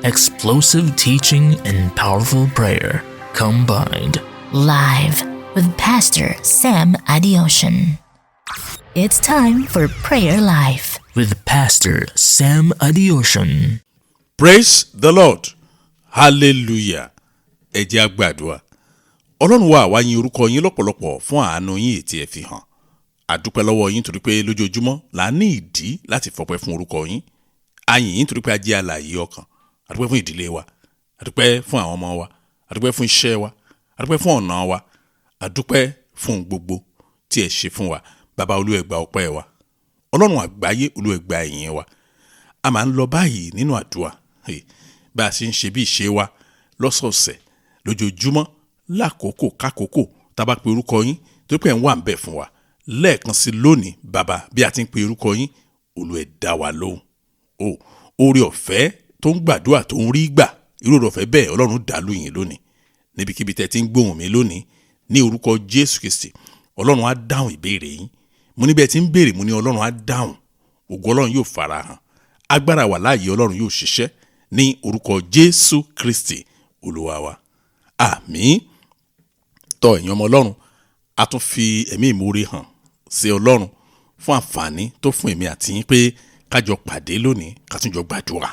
Explosive teaching and powerful prayer combined. Live with Pastor Sam Adeosun. It's time for Prayer Life. With Pastor Sam Adeosun. Praise the Lord, hallelujah. Ẹ jẹ́ á gbàdúrà. Ọlọ́run wa, àwa yìn orúkọ yín lọ́pọ̀lọpọ̀ fún àánú yín ètí ẹ fi hàn. A dúpẹ́ lọ́wọ́ yín torí pé lójoojúmọ́ là ń ní ìdí láti fọpẹ́ fún orúkọ yín. A yìn yín torí pé a jẹ́ alààyè ọkàn. A dúpẹ́ fún ìdílé wa, a dúpẹ́ fún àwọn ọmọ wa, a dúpẹ́ fún iṣẹ́ wa, a dúpẹ́ fún ọ̀nà wa, a dúpẹ́ fún gbogbo tí ẹ ṣe fún wa. Bàbá, Olúwa, gba ọpẹ́ wa. Ọlọ́run àgbáyé, Olúwa, gba ìyìn wa. A máa ń lọ báyìí nínú àdúrà. Hey, bá a ṣe ń ṣe bí ìṣe wa lọ́sọ̀ọ̀sẹ̀, lójoojúmọ́, lákòókò kákòókò tá a bá pe orúkọ yín, tó pé ẹ̀ ń wà ń bẹ̀ fún wa. Lẹ́ẹ̀kan sí lónìí, bàbá, bí a ti ń pe orúkọ yín, Olúwa, dá wa lóhùn o. Oore ọ̀fẹ́ tó ń gbàdúrà tó ń rí gbà, irú oore ọ̀fẹ́ bẹ́ẹ̀, Ọlọ́run dà lù yín lónìí. Níbikíbi tẹ́ ti ń gbóhùn mi lónìí, ní orúkọ Jésù Kristi, Ọlọ́run á dáhùn ìbéèrè yín. Mo ní bẹ́ẹ̀ tí ń béèrè, mo ní Ọlọ́run á dáhùn. Ògo Ọlọ́run yóò fara hàn, agbára wà láàyè Ọlọ́run yóò ṣiṣẹ́ ní orúkọ Jésù Kristi Olúwa wa, àmín. Tọ́ ẹ̀yin ọmọ Ọlọ́run, a tún fi ẹ̀mí ìmoore hàn sí Ọlọ́run fún àǹfààní tó fún èmi àti yín pé kájọ pàdé lónìí, ká tún jọ gbàdúrà.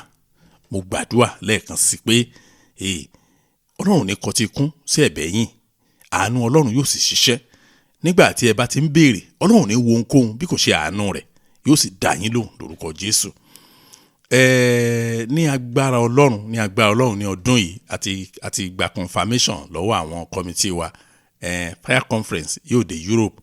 Mo gbàdúrà lẹ́ẹ̀kan sí pé Ọlọ́run ní kọtí kún sí ẹ̀bẹ̀ yín, àánú Ọlọ́run yóò sì ṣiṣẹ́ nígbà tí ẹ bá ti ń béèrè. Ọlọ́run ní wo ohunkóhun bí kò ṣe àánú rẹ̀, yóò sì dá yín lóhùn lórúkọ Jésù. Ní agbára Ọlọ́run, ní agbára Ọlọ́run, ní ọdún yìí, àti gba confirmation lọ́wọ́ àwọn committee wa, fire conference yóò dé Europe.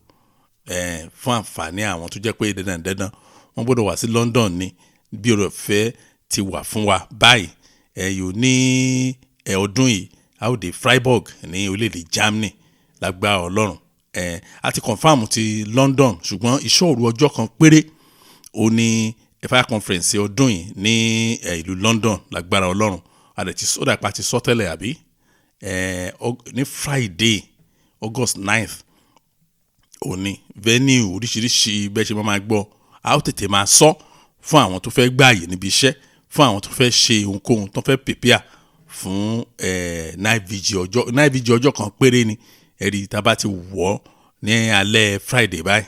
Fún àǹfààní àwọn tó jẹ́ pé dandan dandan wọ́n gbọ́dọ̀ wá sí London ní bí ọ̀rọ̀ ọ̀fẹ́ ti wà fún wa báyìí, yóò ní ọdún yìí, a ó dé Freiburg ní orílẹ̀-èdè Germany lágbára Ọlọ́run. A ti confirm ti London, ṣùgbọ́n ìṣọ́ òru ọjọ́ kan péré ó ní fire conference ọdún yìí ní ìlú London lágbára Ọlọ́run. A dẹ̀ ti ó dàpá ti sọ tẹ́lẹ̀ àbí ní Friday, August 9th òní. Venue oríṣiríṣi bẹ́ẹ̀ ṣe máa gbọ́, a ó tètè máa sọ fún àwọn tó fẹ́ gbààyè níbi iṣẹ́, fún àwọn tó fẹ́ ṣe ohunkóhun, tó fẹ́ prepare fún night vigil. Ọjọ́ night vigil, ọjọ́ kan péré ni. Ẹ̀rí tá a bá ti wọ̀ ní alẹ́ Friday báyìí,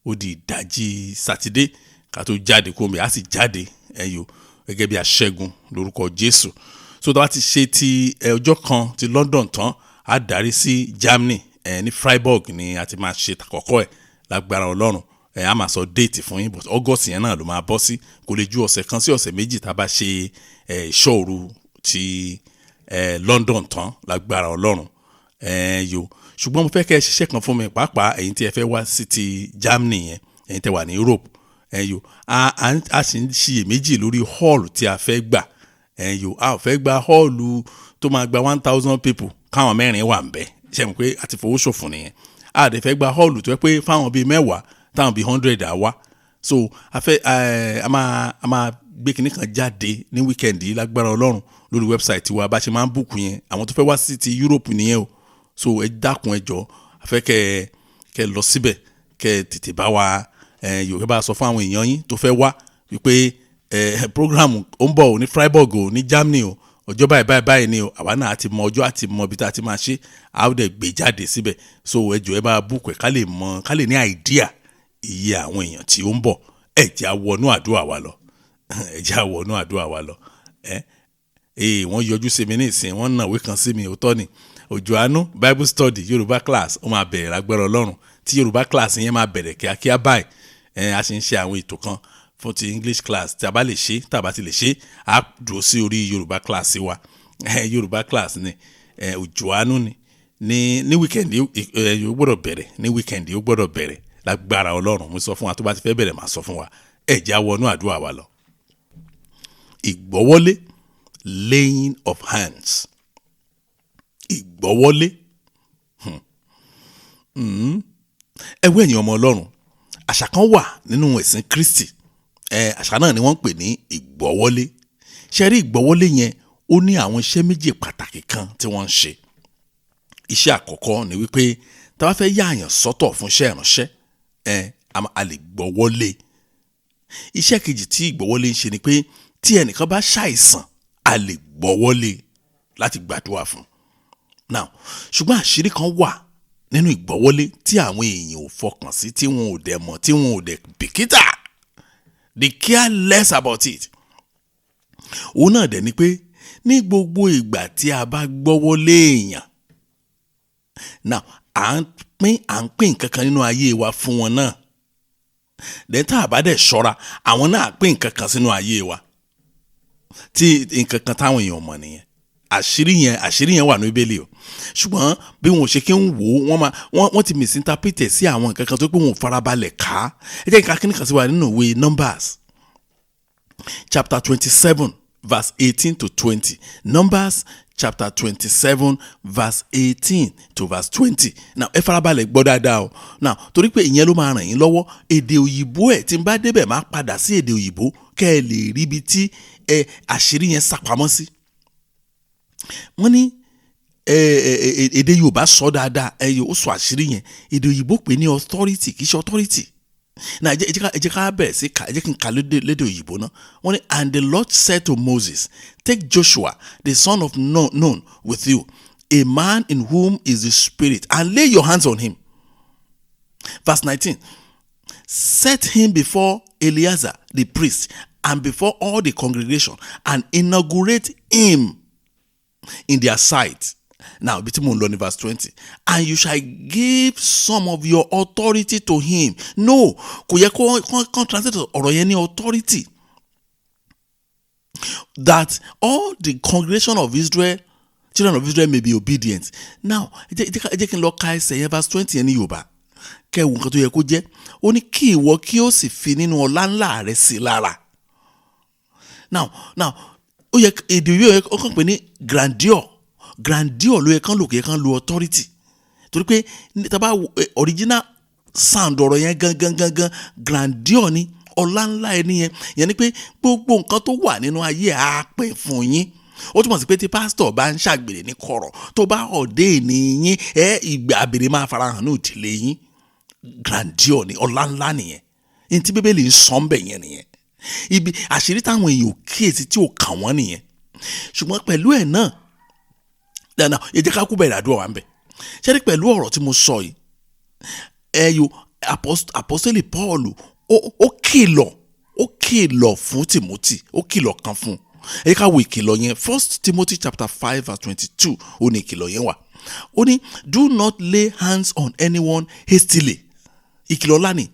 ó di ìdájí Sátidé ká tó jáde kó mi, á sì jáde ẹ̀yọ́ gẹ́gẹ́ bí aṣẹ́gun lórúkọ Jésù. So tá a bá ti ṣe ti ọjọ́ kan ti London tán, á darí sí Germany. Ní Freiburg ni a ti máa ṣe tàkọ́kọ́ ẹ̀ lágbára Ọlọ́run. Á máa sọ date fún yín, but August yẹn náà ló máa bọ́ sí. Kò lè ju ọ̀sẹ̀ kan sí ọ̀sẹ̀ 2 tá a bá ṣe ìṣọ́ òru ti London tán lágbára Ọlọ́run. Yo, ṣùgbọ́n mo fẹ́ kẹ́ ẹ ṣiṣẹ́ kan fún mi, pàápàá ẹ̀yin tí ẹ fẹ́ wá sí ti Germany yẹn, ẹ̀yin tẹ́ wà ní Europe. Yo, a sì ń ṣiyèméjì lórí hall tí a fẹ́ gbà. Yo, a ò fẹ́ gba hall tó máa gba 1,000 people káwọn mẹ́rin wà ń bẹ̀. Ṣe mọ̀ pé a ti fowó ṣòfò nìyẹn? A dẹ̀ fẹ́ gba hall tó yẹ pé fáwọn bíi 10, táwọn bíi 100 á wá. So a fẹ́ ẹ a máa gbé kinní kan jáde ní weekend yìí lágbára Ọlọ́run lórí website wa, bá ṣe máa ń book yẹn. Àwọn tó fẹ́ wá sí ti Europe nìyẹn o. So ẹ dákun, ẹ jọ̀ọ́, a fẹ́ kẹ́ lọ síbẹ̀, kẹ́ tètè bá wa yorùbá bá sọ fún àwọn èèyàn yín tó fẹ́ wá wípé program ó ń bọ̀ ò ní Freiburg o, ní Germany o, ọjọ́ báyìí báyìí báyìí ni o. Àwa náà àti mọ ọjọ́, àti mọ ibi tá a ti máa ṣe, a ó dẹ̀ gbé jáde síbẹ̀. So ẹ jọ̀ọ́, ẹ bá book ẹ̀, ká lè mọ, ká lè ní idea iye àwọn èèyàn tí ó ń bọ̀. Ẹ jẹ́ á wọnú àdúrà wa lọ, ẹ jẹ́ á wọnú àdúrà wa lọ. Ẹ wọ́n yọjú sí mi ní ìsìn, wọ́n nàwé kan sí mi. Òótọ́ ni, Òjò Àánú Bible Study Yorùbá class, ó máa bẹ̀rẹ̀ lágbára Ọlọ́run. Tí Yorùbá class yẹn máa bẹ̀rẹ̀ kíákíá báyìí. A sì ń ṣe àwọn ètò kan fún ti English class. Tí a bá lè ṣe, tá a bá ti lè ṣe, á dúró sí orí Yorùbá class wa. Yorùbá class ni Òjò Àánú ni ní weekend ẹ ó gbọ́dọ̀ bẹ̀rẹ̀, ní weekend ó gbọ́dọ̀ bẹ̀rẹ̀ lágbára Ọlọ́run. Mo sọ fún wa, tó bá ti fẹ́ bẹ̀rẹ̀, máa sọ fún wa. Ẹ jẹ́ á wọnú àdúrà wa lọ. Ìgbọ́wọ́lé, laying of hands, ìgbọ́wọ́lé. Ẹ wí, ẹ̀yin ọmọ Ọlọ́run, àṣà kan wà nínú ẹ̀sìn Kristi. Àṣà náà ni wọ́n ń pè ní ìgbọ́wọ́lé. Ṣe rí ìgbọ́wọ́lé yẹn, ó ní àwọn iṣẹ́ méjì pàtàkì kan tí wọ́n ń ṣe. Iṣẹ́ àkọ́kọ́ ni wípé tá a bá fẹ́ yààyàn sọ́tọ̀ fún iṣẹ́ ìránṣẹ́, a lè gbọ́wọ́lé. Iṣẹ́ kejì tí ìgbọ́wọ́lé ń ṣe ni pé tí ẹnìkan bá ṣàìsàn, A lè gbọ́wọ́lé láti gbàdúrà fún. Now, ṣùgbọ́n àṣírí kan wà nínú ìgbọ́wọ́lé tí àwọn èèyàn ò fọkàn sí, tí wọn ò dẹ̀ mọ̀, tí wọn ò dẹ̀ bìkítà. They care less about it. Òun náà dẹ̀ ni pé ní gbogbo ìgbà tí a bá gbọ́wọ́lé èèyàn now, à ń pín nǹkan kan nínú ayé wa fún wọn náà. Then tá a bá dẹ̀ ṣọ́ra, àwọn náà pín nǹkan kan sínú ayé wa, tí nǹkan kan táwọn èèyàn mọ̀ nìyẹn. Àṣírí yẹn wà ní Bíbélì o, ṣùgbọ́n bí wọn ò ṣe kí ń wò ó, wọ́n máa wọ́n ti misinterpret sí àwọn nǹkan kan tó pé wọn ò farabalẹ̀ ká. Ẹ jẹ́ kí n ka kíní kan sí wa nínú ìwé Numbers chapter 27 verse 18 to 20. Numbers chapter 27 verse 18 to verse 20. Now, ẹ farabalẹ̀ gbọ́ dáadáa o now, torí pé ìyẹn ló máa ràn yín lọ́wọ́. Èdè òyìnbó ẹ̀, tí n bá débẹ̀, máa padà sí èdè òyìnbó kẹ́ ẹ lè rí ibi tí ẹ àṣírí yẹn sàpamọ́ sí. Wọ́n ní èdè Yorùbá sọ dáadáa, ẹ yóò sọ àṣírí yẹn. Èdè òyìnbó pè ní authority, kì í ṣe authority. Now, ẹ jẹ́ ká bẹ̀rẹ̀ sí ká, ẹ jẹ́ kí n kà lédè òyìnbó náà. Wọ́n ní, "And the Lord said to Moses, 'Take Joshua the son of Nun with you, a man in whom is the Spirit, and lay your hands on him.'" Verse 19, "Set him before Eleazar the priest and before all the congregation and inaugurate him in their sight." Now, ibi tí mò ń lọ ní verse 20. "And you shall give some of your authority to him." No, kò yẹ kó translate ọ̀rọ̀ yẹn ní authority. "That all the congregation of Israel, children of Israel, may be obedient." Now, ẹ jẹ́ kí n lọ ka ẹsẹ̀ yẹn, verse 20 yẹn ní Yorùbá, kẹ́ ẹ wo nǹkan tó yẹ kó jẹ́. Ó ní kí ìwọ kí ó sì fi nínú ọlá ńlá rẹ sí lára. Now, ó yẹ èdè yìí, ó yẹ ó kàn pé ní grandeur. Grandeur ló yẹ kán lò, kí yẹ kán lo authority, torí pé tá bá wo original sound ọ̀rọ̀ yẹn gangan gangan, grandeur ni, ọlá ńlá ẹni yẹn. Yẹn ni pé gbogbo nǹkan tó wà nínú ayé á pín fún yín. Ó túmọ̀ sí pé tí pásítọ̀ bá ń ṣàgbèrè ní kọ̀rọ̀, tó bá ọ̀dẹ́ ní yín, ẹ ìgbà àbèrè máa farahàn ní ìdílé yín. Grandeur ni, ọlá ńlá nìyẹn. Ní tí Bíbélì ń sọ ń bẹ̀ yẹn nìyẹn. Ibi àṣírí táwọn èèyàn ò kíyèsí, tí ò kàn wọ́n nìyẹn. Ṣùgbọ́n pẹ̀lú ẹ̀ náà dáná, ẹ jẹ́ ká kú bẹ̀rẹ̀ àdúrà wa ń bẹ̀. Ṣé ní pẹ̀lú ọ̀rọ̀ tí mo sọ yìí, ẹ yo apostoli Paul ó kìlọ̀ fún Timothy, ó kìlọ̀ kan fún un. Ẹ jẹ́ ká wo ìkìlọ̀ yẹn. First Timothy chapter 5 verse 22, ó ní ìkìlọ̀ yẹn wà. Ó ní, "Do not lay hands on anyone hastily." Ìkìlọ̀ ńlá ni.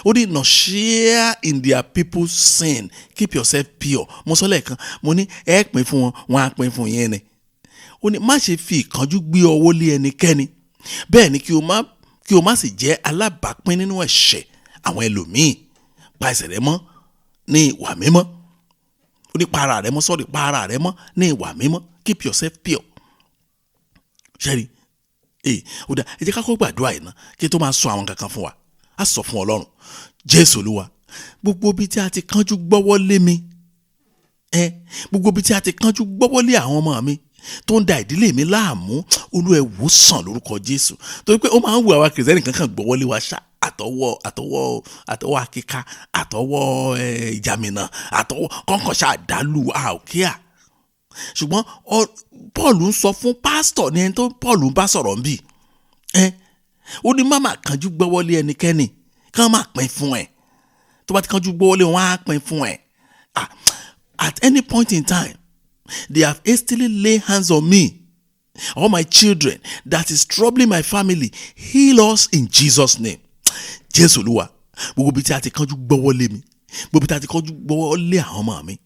Ó ní, "Nor share in their people's sin. Keep yourself pure." Mo sọ lẹ́ẹ̀kan, mo ní ẹ pín fún wọn, wọn á pín fún yẹn ni. Ó ní má ṣe fi ìkánjú gbé ọwọ́ lé ẹnikẹ́ni, bẹ́ẹ̀ ni kí o má sì jẹ́ alábàápín nínú ẹ̀ṣẹ̀ àwọn ẹlòmíì. Pa ẹsẹ̀ rẹ mọ́ ní ìwà mímọ́. Ó ní pa ara rẹ mọ́, sọ́ọ̀rì, pa ara rẹ mọ́ ní ìwà mímọ́. Keep yourself pure. Ṣẹ́rí ee, ó dà, ẹ jẹ́ ká kọ́ gbàdúrà yìí ná, kí n tó máa sọ àwọn kankan fún wa. Á sọ fún Ọlọ́run, Jésù Olúwa, gbogbo ibi tí a ti kánjú gbọ́wọ́ lé mi, ẹ gbogbo ibi tí a ti kánjú gbọ́wọ́ lé àwọn ọmọ mi tó ń da ìdílé mi láàmú, Olúwa, ẹ wò sàn lórúkọ Jésù. Torí pé ó máa ń wù àwa Kìrìsìtẹ́nì kankan gbọ́wọ́ lé wa ṣá, àtọwọ́ akíka, àtọwọ́ ìjàmìnà, àtọwọ́ kọ́ńkàn ṣáà dálù, a ò kíá. Ṣùgbọ́n Paul ń sọ fún pásítọ̀ ní ẹni tó Paul ń bá sọ̀rọ̀ ń bì ẹ. Ó ní má má kánjú gbọ́wọ́ lé ẹnikẹ́ni, kán má pín fún ẹ. Tó bá ti kánjú gbọ́wọ́ lé wọn, á pín fún ẹ. Ah, at any point in time they have hastily laid hands on me or my children that is troubling my family, heal us in Jesus' name. Jésù Olúwa, gbogbo ibi tí a ti kánjú gbọ́wọ́ lé mi, gbogbo ibi tí a ti kánjú gbọ́wọ́ lé àwọn ọmọ mi,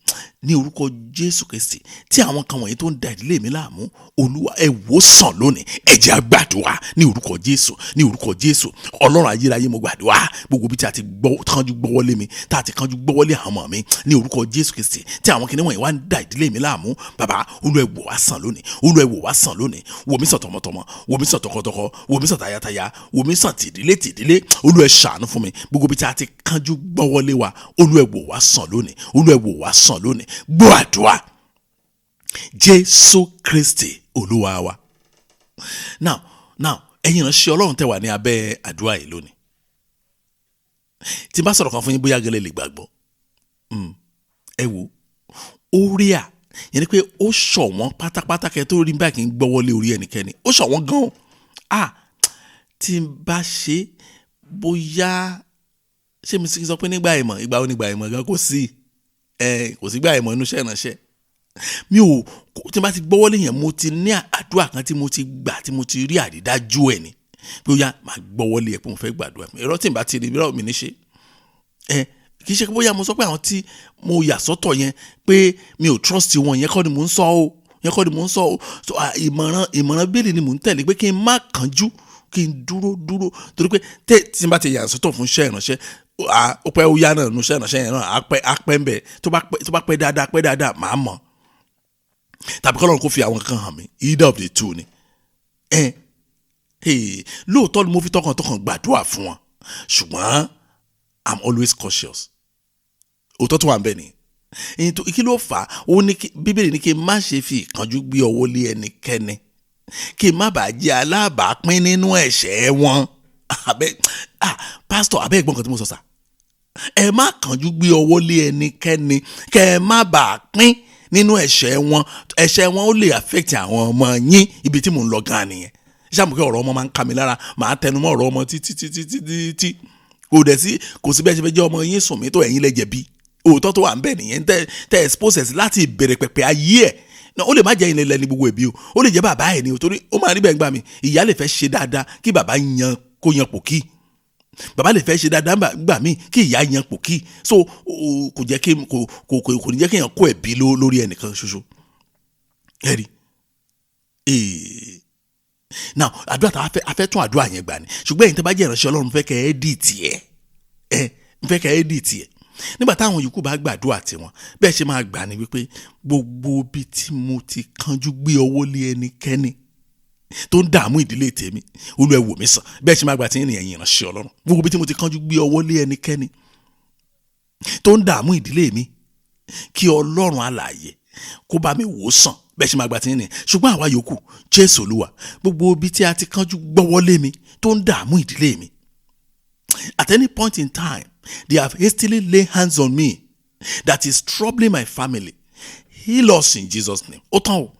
ní orúkọ Jésù Kristi, tí àwọn kan wọ̀nyí tó ń da ìdílé mi láàmú, Olúwa, ẹ wò sàn lónìí. Ẹ jẹ́ á gbàdúrà ní orúkọ Jésù, ní orúkọ Jésù. Ọlọ́run ayérayé, mo gbàdúrà, gbogbo ibi tí a ti kánjú gbọ́wọ́ lé mi, tá a ti kánjú gbọ́wọ́ lé àwọn ọmọ mi, ní orúkọ Jésù Kristi, tí àwọn kìnìún wọ̀nyí wá ń da ìdílé mi láàmú, bàbá, Olúwa, ẹ wò wá sàn lónìí. Olúwa, ẹ wò wá sàn lónìí. Wò mí sàn tọmọtọmọ, wò mí sàn tọkọtọkọ, wò mí sàn tayátayá, wò mí sàn tìdílé tìdílé. Olúwa, ẹ ṣàánú fún mi. Gbogbo ibi tí a ti kánjú gbọ́wọ́ lé wa, Olúwa, ẹ wò wá sàn lónìí. Olúwa, ẹ wò wá sàn lónìí. Gbọ́ àdúrà, Jésù Kristi Olúwa wa. Now, ẹ̀yin ìránṣẹ́ Ọlọ́run tẹ́ wà ní abẹ́ àdúrà yìí lónìí, tí n bá sọ̀rọ̀ kan fún yín, bóyá gẹ́lẹ́ lè gbàgbọ́. Ẹ wo ó rí à Yẹn ni pé ó ṣọ̀wọ́n pátápátá kẹ́ tó rí báyìí kí n gbọ́wọ́ lé orí ẹnikẹ́ni. Ó ṣọ̀wọ́n gan-an. Ah, tí n bá ṣe bóyá ṣé mi sì sọ pé nígbà ìmọ̀, ìgbà wo nígbà ìmọ̀ gan kò sí, ẹ kò sí gbà ìmọ̀ inú iṣẹ́ ìránṣẹ́. Mi ò, tí n bá ti gbọ́wọ́ lé yẹn, mo ti ní àdúrà kan tí mo ti gbà, tí mo ti rí àrídájú ẹ̀ ni pé ó yá, màá gbọ́wọ́ lé ẹ pé mo fẹ́ gbàdúrà. Irọ́ tí n bá ti rí, irọ́ mi ní ṣe. Ẹ kì í ṣe pé bóyá mo sọ pé àwọn tí mo yà sọ́tọ̀ yẹn pé mi ò trust wọn, yẹn kọ́ ni mò ń sọ o, yẹn kọ́ ni mò ń sọ o. So ìmọ̀ràn Bíbélì ni mò ń tẹ̀lé pé kí n má kánjú, kí n dúró dúró, torí pé tí n bá ti yà sọ́tọ̀ fún iṣẹ́ ìránṣẹ́, ó pẹ́ ó yá náà nu iṣẹ́ ìránṣẹ́ yẹn náà, á pẹ́ ń bẹ̀. Tó bá pẹ́ dáadáa, pẹ́ dáadáa, màá mọ̀. Tàbí k'Ọlọ́run kó fi àwọn kan hàn mí, either of the two ni. Ẹ lóòótọ́ ni mo fi tọkàntọkàn gbàdúrà fún wọn, ṣùgbọ́n I'm always cautious. Òótọ́ tó wà ń bẹ̀ ni. Kí ló fà á? Ó ní kí Bíbélì ní kí n má ṣe fi ìkánjú gbé ọwọ́ lé ẹnikẹ́ni, kí n má bàa jẹ́ alábàápín nínú ẹ̀ṣẹ̀ wọn. Abẹ́, ah, pásítọ̀, abẹ́ ìgbọ́n kan tí mo sọ sà. Ẹ má kánjú gbé ọwọ́ lé ẹnikẹ́ni, kẹ́ ẹ má bàa pín nínú ẹ̀ṣẹ̀ wọn. Ẹ̀ṣẹ̀ wọn ó lè affect àwọn ọmọ yín. Ibi tí mò ń lọ gan nìyẹn. Ṣé àmọ́ kí ọ̀rọ̀ ọmọ máa ń ka mi lára, màá tẹnu mọ́ ọ̀rọ̀ ọmọ títí títí títí tí kò dẹ̀ sí, kò sí bẹ́ẹ̀ ṣe fẹ́ jẹ́ ọmọ yín sùn mí tó, ẹ̀yin lẹ jẹ̀bi. Òótọ́ tó wà ń bẹ̀ nìyẹn. Tẹ́ expose ẹ̀ sí láti ìbẹ̀rẹ̀ pẹ̀pẹ̀ ayé ẹ̀ náà, ó lè má jẹ́ ilẹ̀ lẹ́ni gbogbo ẹ̀bí o, ó lè jẹ́ bàbá ẹ̀ ni o, torí ó máa rí bẹ́ẹ̀ gbà mí. Ìyá lè fẹ́ ṣe dáadáa kí bàbá yan kó yan pòkí, bàbá lè fẹ́ ṣe dáadáa gbà mí kí ìyá yan pòkí. So kò jẹ́ kí kò kò kò kò ní jẹ́ kí èèyàn kó ẹ̀bí lórí ẹnìkan ṣoṣo. Ẹ rí ee. Now, àdúrà tá a fẹ́ tún àdúrà yẹn gbà ni, ṣùgbọ́n ẹ̀yin tó bá jẹ́ ìránṣẹ́ Ọlọ́run, fẹ́ kẹ́ ẹ́ dì tiẹ̀, ẹ ń fẹ́ kẹ́ ẹ́ dì tiẹ̀. Nígbà táwọn yòókù bá gbàdúrà tiwọn, bẹ́ẹ̀ ṣe máa gbà ní wípé gbogbo ibi tí mo ti kánjú gbé ọwọ́ lé ẹnikẹ́ni tó ń dààmú ìdílé tèmi, Olúwa, wò mí sàn. Bẹ́ẹ̀ ṣe máa gbà tí ń rìn, ẹ̀yin ìránṣẹ́ Ọlọ́run, gbogbo ibi tí mo ti kánjú gbé ọwọ́ lé ẹnikẹ́ni tó ń dààmú ìdílé mi, kí Ọlọ́run alààyè kó bá mi wò sàn. Bẹ́ẹ̀ ṣe máa gbà tí ń rìn. Ṣùgbọ́n àwa yòókù, Jésù Olúwa, gbogbo ibi tí a ti kánjú gbọ́wọ́ lé mi tó ń dààmú ìdílé mi, at any point in time they have hastily laid hands on me that is troubling my family, heal us in Jesus' name. Ó tán o.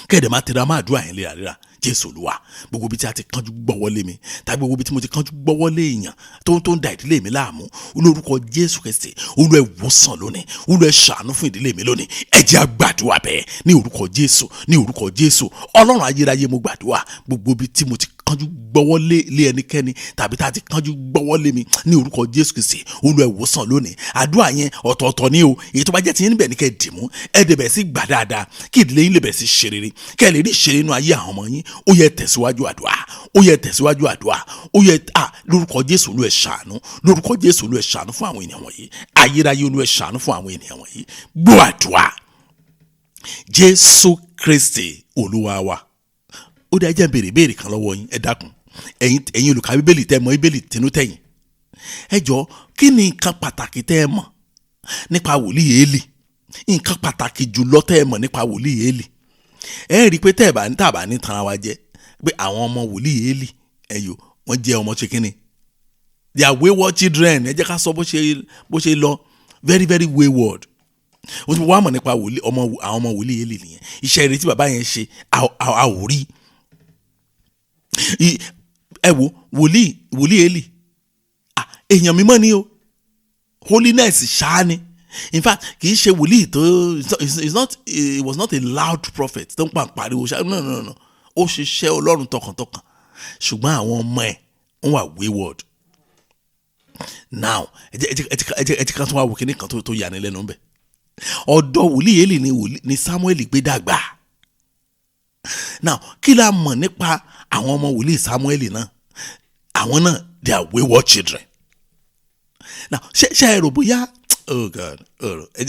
Kẹ́ẹ̀dẹ̀ máa tẹ̀ra máa dúrà yẹn léraléra. Jésù Olúwa, gbogbo ibi tí a ti kánjú gbọ́wọ́ lé mi, tàbí gbogbo ibi tí mo ti kánjú gbọ́wọ́ lé èèyàn tó ń da ìdílé mi láàmú, olórúkọ Jésù Kristi, Olúwa, wò sàn lónìí. Olúwa, ṣàánú fún ìdílé mi lónìí. Ẹ jẹ́ á gbàdúrà bẹ́ẹ̀ ní orúkọ Jésù, ní orúkọ Jésù. Ọlọ́run ayérayé, mo gbàdúrà, gbogbo ibi tí mo ti kánjú gbọ́wọ́ lé ẹnikẹ́ni tàbí tá a ti kánjú gbọ́wọ́ lé mi, ní orúkọ Jésù Kristi, Olúwa, wò sàn lónìí. Àdúrà yẹn ọ̀tọ̀ọ̀tọ̀ ni o. Èyí tó bá jẹ́ ti yín níbẹ̀ ní kẹ́ ẹ dìmú, ẹ dẹ̀ bẹ̀ sí gbà dáadáa, kí ìdílé yín lè bẹ̀ sí ṣe rere, kẹ́ ẹ lè rí ṣe nínú ayé àwọn ọmọ yín. Ó yẹ tẹ̀síwájú àdúrà, ó yẹ tẹ̀síwájú àdúrà, ó yẹ à. Lórúkọ Jésù, Olúwa, ṣàánú. Lórúkọ Jésù, Olúwa, ṣàánú fún àwọn ènìyàn wọ̀nyí. Ayérayé, Olúwa, ṣàánú fún àwọn ènìyàn wọ̀nyí. Gbọ́ àdúrà, Jésù Kristi Olúwa wa. Ó dá jẹ́ béèrè béèrè kan lọ́wọ́ yín. Ẹ dákun, ẹ̀yin olùkà Bíbélì, tẹ́ mọ̀ Bíbélì tinú tẹ̀yìn, ẹ jọ, kí ni nǹkan pàtàkì tẹ́ ẹ mọ̀ nípa wòlíì Élì? Nǹkan pàtàkì jùlọ tẹ́ ẹ mọ̀ nípa wòlíì Élì. Ẹ rí i pé tẹ́ ẹ bá ní tàbá ní tanra wa jẹ pé àwọn ọmọ wòlíì Élì ẹ̀yọ́ wọ́n jẹ́ ọmọ ṣe kínni? They are wayward children. Ẹ jẹ́ ká sọ bó ṣe lọ, very very wayward. Ó ti wá mọ̀ nípa wòlíì ọmọ àwọn ọmọ wòlíì Élì nìyẹn. Iṣẹ́ rere tí bàbá yẹn ṣe, a ò rí. Ẹ wo wòlíì Élì, èèyàn mímọ́ ni o, holiness ṣáá ni. In fact, kì í ṣe wòlíì tó, it's not he was not a loud prophet tó ń pa pariwo ṣáá. No, no, no, ó ṣiṣẹ́ Ọlọ́run tọkàntọkàn, ṣùgbọ́n àwọn ọmọ ẹ̀ wọ́n wà wayward. Now, ẹ jẹ́ ká tún wá wò kíní kan tó yà ní lẹ́nu bẹ́ẹ̀. Ọ̀dọ̀ wòlíì Élì ni wòlíì ni Samuel gbé dàgbà. Now, kí la mọ̀ nípa àwọn ọmọ wòlíì Samuel náà? Àwọn náà, they are wayward children. Now, ṣé ẹ rò bóyá, oh God, oh, ẹ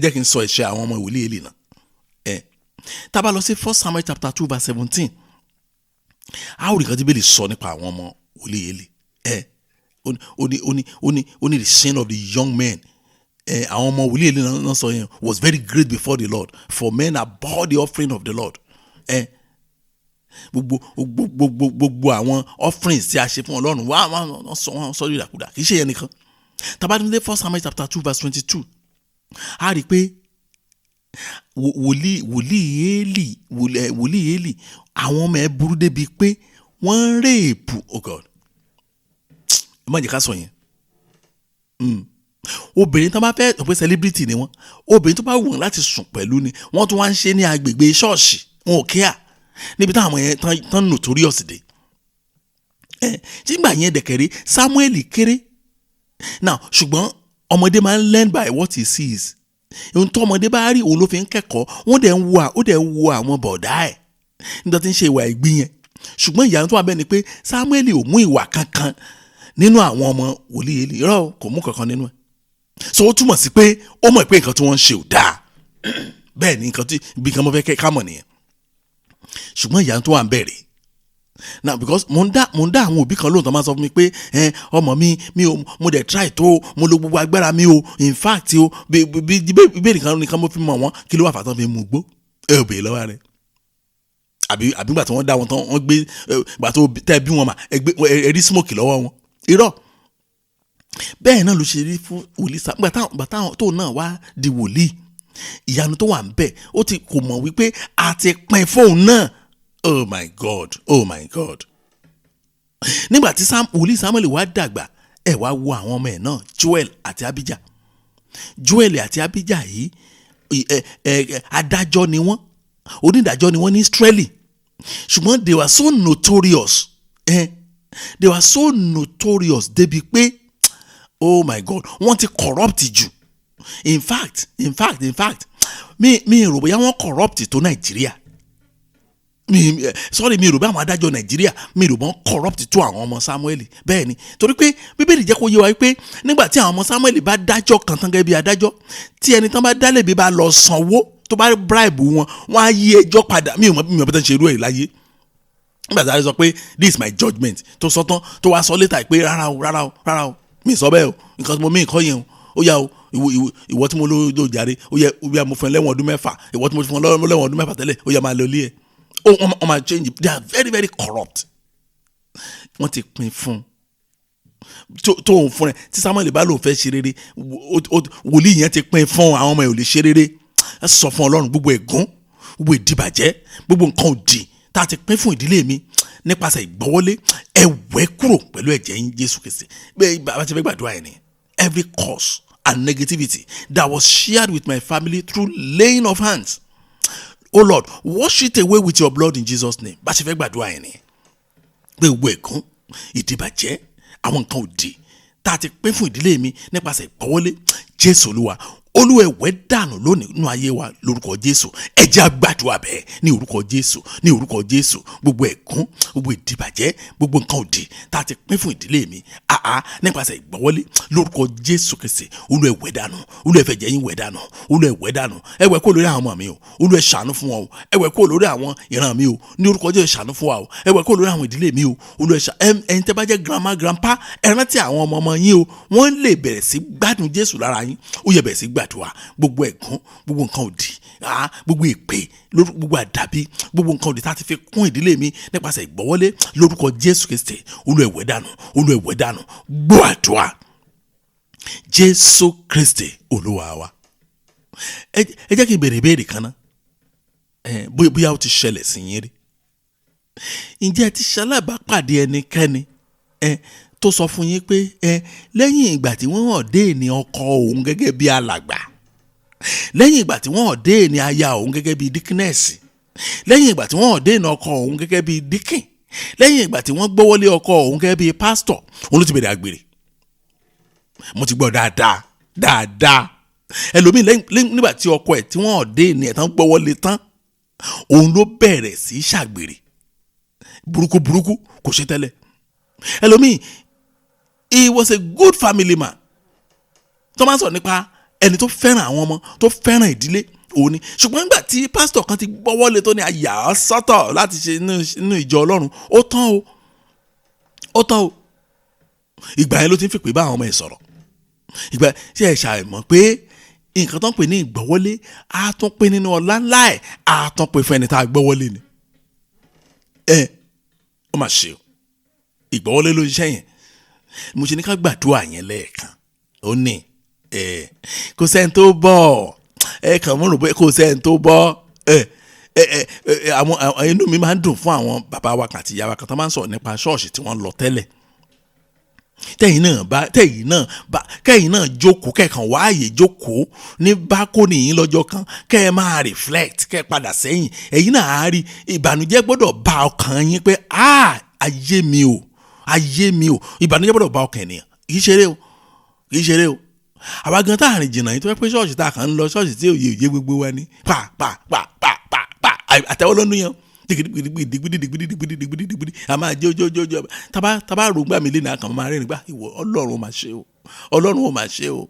jẹ́ kí n sọ ẹ̀ṣẹ̀ àwọn ọmọ wòlíì Élì náà. Ẹ tá a bá lọ sí 1 Samuel chapter 2 verse 17, a ó rí nǹkan tí Bíbélì sọ nípa àwọn ọmọ wòlíì Élì. Ẹ ó ní the sin of the young men, ẹ àwọn ọmọ wòlíì Élì náà sọ yẹn, was very great before the Lord, for men abhorred the offering of the Lord. Ẹ gbogbo àwọn offerings tí a ṣe fún Ọlọ́run wá, wọ́n sọ ìdàkudà. Kì í ṣe yẹn nìkan. Tá bá dé 1 Samuel chapter 2 verse 22, a rí i pé Wòlíì Élì, wòlíì Élì, àwọn ọmọ ẹ̀ burú débi pé wọ́n ń rape. Oh God, ẹ má jẹ́ ká sọ yẹn. Obìnrin tó bá fẹ́ pé celebrity ni wọ́n, obìnrin tó bá wù wọ́n láti sùn pẹ̀lú ni wọ́n tún wá ń ṣe ní agbègbè ṣọ́ọ̀ṣì. Wọn ò kíá níbi táwọn yẹn tán notorious dé. Ẹ nígbà yẹn dẹ̀kẹ̀rẹ́, Samuel kéré now, ṣùgbọ́n ọmọdé máa ń learn by what he sees. Ohun tó ọmọdé bá rí, òun ló fi ń kẹ́kọ̀ọ́. Wọ́n dẹ̀ ń wo ó dẹ̀ ń wo àwọn bọ̀dá ẹ̀ nígbà tí ń ṣe ìwà ìgbín yẹn. Ṣùgbọ́n ìyanu tó wà bẹ́ẹ̀ ni pé Samuel ò mú ìwà kankan nínú àwọn ọmọ wòlíì Élì. Irọ́, kò mú kankan nínú ẹ̀. So ó túmọ̀ sí pé ó mọ̀ pé nǹkan tí wọ́n ń ṣe ò dáa. Bẹ́ẹ̀ ni, nǹkan tí ibi kan mo fẹ́ kẹ́ ká mọ̀ nìyẹn. Ṣùgbọ́n ìyanu tó wà ń bẹ̀rẹ̀ now, because mo ń dá àwọn òbí kan lóhùn tó máa sọ fún mi pé ẹ ọmọ mi, mi ò, mo dẹ̀ try tó, mo lo gbogbo agbára mi o, in fact o, bí bí bí nìkan nìkan mo fi mọ̀ wọ́n. Kí ló wà fàtàn fi mú gbó? Ẹ ò béèrè lọ́wọ́ rẹ̀. Àbí gbà tí wọ́n dá wọn tán, wọ́n gbé gbà tó tẹ́ bí wọn mà, ẹ gbé ẹ rí smoke lọ́wọ́ wọn. Irọ́. Bẹ́ẹ̀ náà ló ṣe rí fún wòlíì sá. Gbà táwọn tó náà wá di wòlíì, ìyanu tó wà ń bẹ̀, ó ti kò mọ̀ wípé a ti pín fóun náà. Oh my God, oh my God. Nígbà tí wòlíì Samuel wá dàgbà, ẹ wá wo àwọn ọmọ ẹ̀ náà, Joel àti Abijah. Joel àti Abijah yìí, ẹ ẹ adájọ́ ni wọ́n, onídàájọ́ ni wọ́n ní Israeli. Ṣùgbọ́n they were so notorious, they were so notorious débi pé, oh my God, wọ́n ti corrupt jù. In fact, in fact, in fact, mi rò bóyá wọ́n corrupt tó Nàìjíríà. Mi sorry, mi rò bí àwọn adájọ́ Nàìjíríà, mi rò bọ́n corrupt tó àwọn ọmọ Samuel. Bẹ́ẹ̀ ni, torí pé Bíbélì jẹ́ kó yé wa pé nígbà tí àwọn ọmọ Samuel bá dájọ́ kan tán gẹ́gẹ́ bí adájọ́, tí ẹni tán bá dálẹ̀bi bá lọ sanwó, tó bá bribe wọn, wọ́n á yí ẹjọ́ padà. Mi ò mọ bí wọ́n ṣe irú ẹ̀ láyé. Nígbà tí a sọ pé, "This is my judgement," tó sọ tán, tó wá sọ later pé, "Rárá o, rárá o, rárá o, mi sọ bẹ́ẹ̀ o, nǹkan tí mo mí nǹkan yẹn o, ó yá o, ìwọ tí mo lò jàre, ó yẹ, ó yá, mo fún ẹ lẹ́wọ̀n ọdún 6, ìwọ tí mo fún ẹ lẹ́wọ̀n ọdún 6 tẹ́lẹ̀, ó yá, máa lọ ilé ẹ̀." Ó wọ́n máa change. They are very, very corrupt. Wọ́n ti pín fún tó òun fún ẹ. Tí Samuel bá lòun fẹ́ ṣe rere, wòlíì yẹn ti pín fún àwọn ọmọ ẹ̀, ò lè ṣe rere. Ẹ sọ fún Ọlọ́run, gbogbo ègún, gbogbo ìdìbàjẹ́, gbogbo nǹkan òdì tá a ti pín fún ìdílé mi nípasẹ̀ ìgbọ́wọ́lé, ẹ wẹ̀ kúrò pẹ̀lú ẹ̀jẹ̀ yín, Jésù Kristi. Bẹ́ẹ̀ bá ti fẹ́ gbàdúrà ẹ̀ ni, every curse and negativity that was shared with my family through laying of hands, oh Lord, wash it away with your blood in Jesus' name. Bá ṣe fẹ́ gbàdúrà ẹ̀ ni pé gbogbo ègún, ìdìbàjẹ́, àwọn nǹkan òdì tá a ti pín fún ìdílé mi nípasẹ̀ ìgbọ́wọ́lé, Jésù Olúwa, Olúwa, ẹ wẹ̀ dànù lónìí nínú ayé wa lórúkọ Jésù. Ẹ jẹ́ á gbàdúrà bẹ́ẹ̀ ní orúkọ Jésù, ní orúkọ Jésù. Gbogbo ẹ̀gún, gbogbo ìdìbàjẹ́, gbogbo nǹkan òdì tá a ti pín fún ìdílé mi àá nípasẹ̀ ìgbọ́wọ́lé lórúkọ Jésù Kristi, Olúwa, ẹ wẹ̀ dànù. Olúwa, ẹ fẹ̀jẹ̀ yín wẹ̀ dànù. Olúwa, ẹ wẹ̀ dànù. Ẹ wẹ̀ kó lórí àwọn ọmọ mi o. Olúwa, ẹ ṣàánú fún wọn o. Ẹ wẹ̀ kó lórí àwọn ìran mi o. Ní orúkọ Jésù, ṣàánú fún wa o. Ẹ wẹ̀ kó lórí àwọn ìdílé mi o. Olúwa, ẹ ṣà ẹ̀yin tẹ́ bá jẹ́ grandma, grandpa, ẹ rántí àwọn ọmọ ọmọ yín o. Wọ́n lè bẹ̀rẹ̀ sí gbádùn Jésù lára yín. Ó yẹ bẹ̀rẹ̀ sí gbàdúrà. Gbogbo ẹ̀gún, gbogbo nǹkan òdì, gbogbo èpè, gbogbo àdàbí, gbogbo nǹkan òdì tá a ti fi kún ìdílé mi nípasẹ̀ ìgbọ́wọ́lé lórúkọ Jésù Kristi, Olúwa, ẹ wẹ̀ dànù. Olúwa, ẹ wẹ̀ dànù. Gbọ́ àdúrà, Jésù Kristi Olúwa wa. Ẹ jẹ́ kí n béèrè ìbéèrè kan náà. Ẹ bóyá ó ti ṣẹlẹ̀ sí yín rí. Ǹjẹ́ ẹ ti ṣalábàápàdé ẹnikẹ́ni tó sọ fún yín pé lẹ́yìn ìgbà tí wọ́n ordain ọkọ òun gẹ́gẹ́ bí alàgbà, lẹ́yìn ìgbà tí wọ́n ordain aya òun gẹ́gẹ́ bí deaconess, lẹ́yìn ìgbà tí wọ́n ordain ọkọ òun gẹ́gẹ́ bí deacon, lẹ́yìn ìgbà tí wọ́n gbọ́wọ́lé ọkọ òun gẹ́gẹ́ bí pásítọ̀, òun ló ti bẹ̀rẹ̀ àgbèrè? Mo ti gbọ́ dáadáa dáadáa. Ẹlòmíì, lẹ́yìn nígbà tí ọkọ ẹ̀ tí wọ́n ordain ẹ̀ tán, gbọ́wọ́lé tán, òun ló bẹ̀rẹ̀ sí í ṣàgbèrè burúkú burúkú. Kò ṣe tẹ́lẹ̀. Ẹlòmíì, he was a good family man, tó máa ń sọ̀rọ̀ nípa ẹni tó fẹ́ràn àwọn ọmọ, tó fẹ́ràn ìdílé òun ni. Ṣùgbọ́n nígbà tí pásítọ̀ kan ti gbọ́wọ́lé, tó ní àyà sọ́tọ̀ láti ṣe nínú ìjọ Ọlọ́run, ó tán o, ó tán o. Ìgbà yẹn ló ti ń fìpè bá àwọn ọmọ ẹ̀ sọ̀rọ̀. Ìgbà ṣe ẹ̀ ṣàìmọ̀ pé nǹkan tó ń pè ní ìgbọ́wọ́lé, á tún pín nínú ọlá ńlá ẹ̀, á tún pín fún ẹni tá a gbọ́wọ́lé ni. Ẹ ó mà ṣe o. Ìgbọ́wọ́lé ló ń ṣiṣẹ́ yẹn. Mo ṣe ní ká gbàdúrà yẹn lẹ́ẹ̀kan. Ó ní ẹ kò sẹ́ni tó bọ̀. Ẹ kàn mọ́ rò pé kò sẹ́ni tó bọ́ ẹ ẹ ẹ. Àwọn inú mi máa ń dùn fún àwọn bàbá wa kan àti ìyá wa kan tó máa ń sọ̀rọ̀ nípa ṣọ́ọ̀ṣì tí wọ́n lọ tẹ́lẹ̀. Tẹ́yìn náà bá kẹ́yìn náà jókòó, kẹ́kàn wáàyè jókòó ní bákónì yín lọ́jọ́ kan, kẹ́ ẹ máa reflect, kẹ́ ẹ padà sẹ́yìn, ẹ̀yin náà á rí ìbànújẹ́ gbọ́dọ̀ bá ọkàn yín pé, "Ah, ayé mi o, ayé mi o." Ìbànújẹ́ gbọ́dọ̀ bá ọkàn ènìyàn. Kì í ṣeré o, kì í ṣeré o. Àwa gan tá à rìn jìnnà yìí, tó fẹ́ pé ṣọ́ọ̀ṣì tá a kàn ń lọ, ṣọ́ọ̀ṣì tí òye òye gbogbo wa ní pa pa pa pa pa pa, àtẹwọ́ lọ́nu yẹn, digidigidi digidigidi digidigidi digidi, a máa jó jó jó jó. Taba taba rògbà mi lẹ́nu àkàn máa rẹ́rìn gbà. Ìwọ Ọlọ́run, máa ṣe o, Ọlọ́run, ó máa ṣe o.